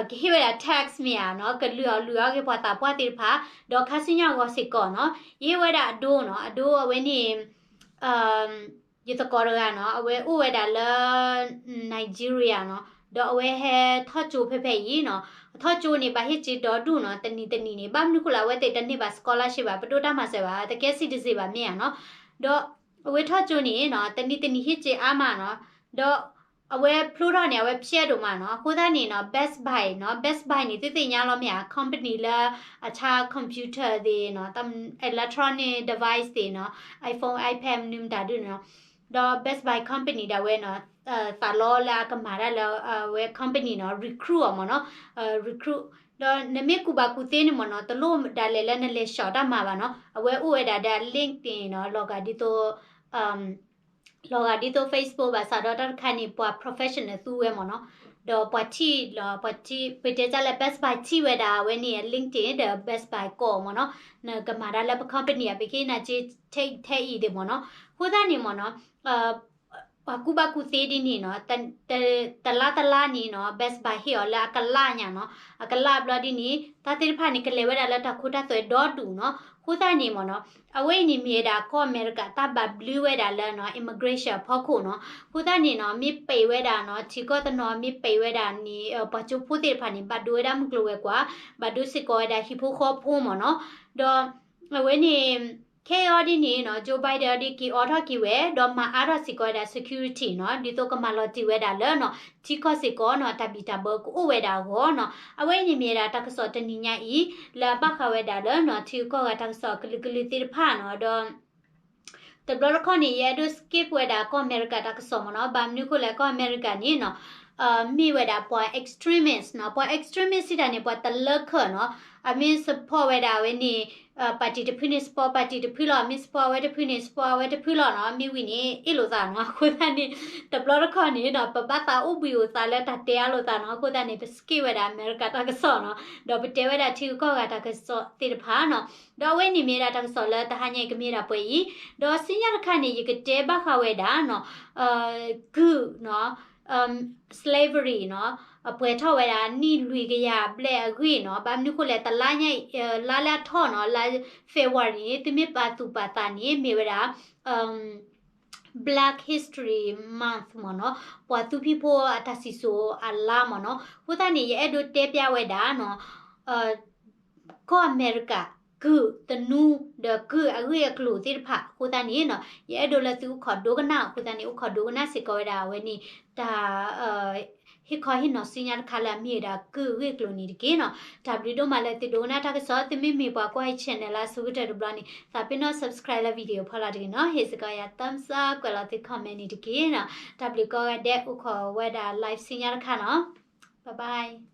ကဟ့ၣ်ဝဲဒၣ် tax မ့ၢ်ဧါနီၤ ကလုၢ်အီၣ်လုၢ်အီၣ်က့ၤပှၤသးပှၢ်သ့ၣ်တဖၣ် ဒီးခါဆူညါအဂီၢ်စ့ၢ်ကီးနီၤ ယဟ့ၣ်ဝဲဒၣ်အဒိနီၤ အဒိအဝဲန့ၣ် ယသကိးတဂၤနီၤ အဝဲအိၣ်ဝဲဒၣ်လၢ Nigeria နီၤ ဒီးအဝဲဟဲထီၣ်ကၠိဖဲဖဲအံၤနီၤ အထီၣ်ကၠိန့ၣ် ဘၣ်ဟ့ၣ်စ့ဒီဒူၣ်နီၤ တနံၤတနံၤန့ၣ် ဘၣ်မနုၤဃိလၢအဝဲသ့ၣ်တန့ၢ်ဘၣ် scholarship ဘၣ် ပဒိၣ်တၢ်မၤစၢၤဘၣ် တကဲ citizen ဘၣ်မ့ၢ်ဧါနီၤ ဒီးအဝဲထီၣ်ကၠိန့ၣ်နီၤ တနံၤတနံၤဟ့ၣ်စ့အါမးနီၤ ဒီးအဝဲဖျိထီၣ်န့ၣ် အဝဲဖျဲးဒိၣ်မးနီၤ အဃိသတးန့ၣ်နီၤ Best Buy နီၤ Best Buy န့ၣ် သုသ့ၣ်ညါလီၤမ့ၢ်ဧါ company လၢ အဆါ computer သ့ၣ်နီၤ electronic device သ့ၣ်နီၤ iPhone iPad မနုၤမတၤဒုးနီၤ ဒီး Best Buy company ဒၣ်ဝဲနီၤ သးလီလၢအကမၤတၢ်လၢ အဝဲ company နီၤ recruit အီၤမ့ၢ်နီၤ recruit ဒီးနမ့ၢ်ကူၣ်ဘၣ်ကူၣ်သ့န့ၣ်မ့ၢ်နီၤ တလိၣ်ဒၣ်လဲာ်လၢနလဲၤ shop တၢ်မၤဘၣ်နီၤ အဝဲအိၣ်ဝဲဒၣ်ဒီး LinkedIn နီၤ လီၤဂာ်ဒ်သိး လီၤဂာ်ဒ်သိး Facebook ဘၣ်ဆၣ်ဒီးတၢ်တခါန့ၣ် ပှၤ professional သူဝဲမ့ၢ်နီၤ ဒီးပှၤထံၣ်လီၤ ပှၤထံၣ် ပတဲတၢ်လၢ Best Buy ထံၣ်ဝဲဒၣ်အဝဲန့ၣ် LinkedIn ဒီး Best Buy ကိးမ့ၢ်နီၤ နကမၤတၢ်လၢပ company အပကဟ့ၣ်နၤစ့ ထဲအံၤသ့ၣ်မ့ၢ်နီၤ အဃိသတးန့ၣ်မ့ၢ်နီၤ ပှၤကူၣ်ဘၣ်ကူၣ်သ့ဒ်န့ၣ်နီၤ တလါတလါန့ၣ်နီၤ Best Buy ဟ့ၣ်အီၤလၢအကလးညါနီၤ အကလးဘျီဒ်န့ၣ် တၢ်သ့ၣ်တဖၣ်န့ၣ် ကလဲၤဝဲဒၣ်လၢတၢ်ခိတၢ်သွဲဒီဒူၣ်နီၤ အဃိသတးန့ၣ်မ့ၢ်နီၤ အဝဲအံၤန့ၣ်မ့ၢ်ဝဲဒၣ်ကီၢ်အမဲရကၤ တၢ်ဘၣ်ဘျုးဝဲဒၣ်လၢနီၤ immigration အဖီခိၣ်နီၤ အဃိသတးန့ၣ်နီၤ မ့ၢ်ပဲာ်ဝဲဒၣ်နီၤ ထံကီၢ်တနီၤ မ့ၢ်ပဲာ်ဝဲဒၣ်န့ၣ် ပှၤကၠိဖိသ့ၣ်တဖၣ်န့ၣ် ဘၣ်ဒိဝဲဒၣ်မုၢ်ကျိၤဝဲၤကွာ် ဘၣ်ဒိစ့ၢ်ကီးဝဲဒၣ်ဟံၣ်ဖိဃီဖိမ့ၢ်နီၤ ဒီး အဝဲန့ၣ် ခဲအံၤအီၤဒ်န့ၣ်နီၤ Joe Biden အီၤဒ်က့ၤအိးထီၣ်က့ၤဝဲ ဒီးမၤအါထီၣ်စ့ၢ်ကီးဝဲဒၣ် security နီၤ ဒ်သိးကမၤလီၤတံၢ်ဝဲဒၣ်လၢနီၤ ထံကီၢ်စ့ၢ်ကီးနီၤ တၢ်ဘံၣ်တၢ်ဘၢကအိၣ်ဝဲဒၣ်အဂီၢ်နီၤ အဝဲအံၤန့ၣ်မ့ၢ်ဝဲဒၣ်တၢ်ကစီၣ်တနံၤညါအံၤ လၢအဘၣ်ဃးဝဲဒၣ်လၢနီၤ ထံဂုၤကီၢ်ဂၤတၢ်ကစီၣ်အကလုာ်ကလုာ်သ့ၣ်တဖၣ်နီၤ ဒီး တဘျီတခီၣ်န့ၣ် ယအဲၣ်ဒိး skip ဝဲဒၣ်ကီၢ်အမဲရကၤတၢ်ကစီၣ်မ့ၢ်နီၤ ဘၣ်မနုၤဃိလဲၣ် ကီၢ်အမဲရကၤန့ၣ်နီၤ မ့ၢ်ဝဲဒၣ်ပှၤ extremist နီၤ ပှၤ extremist စံးတၢ်န့ၣ် ပှၤတလၢခၢၣ်နီၤ အမ့ၢ် support ဝဲဒၣ်ဝဲန့ၣ် party တဖုန့ၣ် support party တဖုလီၤ မ့ၢ် support အဝဲတဖုန့ၣ် support အဝဲတဖုလီၤနီၤ မ့ၢ်ဝံၤန့ၣ် အ့ၣ်လိာ်သးနီၤ အဃိသတးန့ၣ် တဘျီတခီၣ်န့ၣ်နီၤ ပဘၣ်သးအိၣ်ဘှံးအိၣ်သးလၢတၢ်တဲအါလိာ်သးနီၤ အဃိသတးန့ၣ် ပ skip ဝဲဒၣ်အမဲရကၤတၢ်ကစီၣ်နီၤ ဒီးပတဲဝဲဒၣ်ထံဂုၤကီၢ်ဂၤတၢ်ကစီၣ်သ့ၣ်တဖၣ်နီၤ ဒီးအဝဲန့ၣ်မ့ၢ်ဝဲဒၣ်တၢ်ကစီၣ်လၢတဟါညါအံၤကမ့ၢ်ဒၣ်ပှဲၤအံၤ ဒီးဆူညါတခါန့ၣ် ယကတဲဘၣ်ဃးဝဲဒၣ်နီၤ ကုၢ်နီၤ slavery နီၤ အပှဲၤထီၣ်ဝဲဒၣ်နံၣ်လွံၢ်ကယၤဘျဲၣ်အဂ့ၢ်နီၤ ဘၣ်မနုၤဃိလဲၣ် တလါညါအံၤ လါလၢအထီၣ်နီၤ လါ February န့ၣ် သုမ့ၢ်ပာ်သူၣ်ပာ်သးန့ၣ် မ့ၢ်ဝဲဒၣ် Black History Month မ့ၢ်နီၤ ပှၤသူဖံဖိအတၢ်စံၣ်စိၤအလါမ့ၢ်နီၤ အဃိသတးန့ၣ် ယအဲၣ်ဒိးတဲပျးဝဲဒၣ်နီၤ ကီၢ်အမဲရကၤ ကုၢ်သနူ ဒီးကုၢ်အဂ့ၢ်အကျိၤသ့ၣ်တဖၣ်အဃိသတးန့ၣ်နီၤ, ယအဲၣ်ဒိးလၢသုအိၣ်ခိးဒိကနၣ်အဃိသတးန့ၣ် အိၣ်ခိးဒိကနၣ်စ့ၢ်ကီးဝဲဒၣ်အဝဲန့ၣ် တၢ် ဟ့ၣ်ခီဟ့ၣ်နီၤဆူညါတခါလၢအမ့ၢ်ဝဲဒၣ်ကုၢ်အဂ့ၢ်အကျိၤန့ၣ်တက့ၢ်နီၤ. တၢ်ဘျုးဒိၣ်မးလၢသုဒိကနၣ်တၢ်ကစီၣ်, သုမ့မ့ၢ်ပှၤကွၢ်ယ channel လၢအဆိကတၢၢ်တဘျီန့ၣ် သးပ့ၤနီၣ် subscribe လၢ video ဖီလာ်တဂ့ၤနီၤ, ဟ့ၣ်စ့ၢ်ကီးယၤ thumbs up ကွဲးလီၤသု comment န့ၣ်တက့ၢ်နီၤ. တၢ်ဘျုးကိးဂၤဒဲး အိၣ်ခိးဝဲဒၣ် live ဆူညါတခါနီၤ. Bye bye.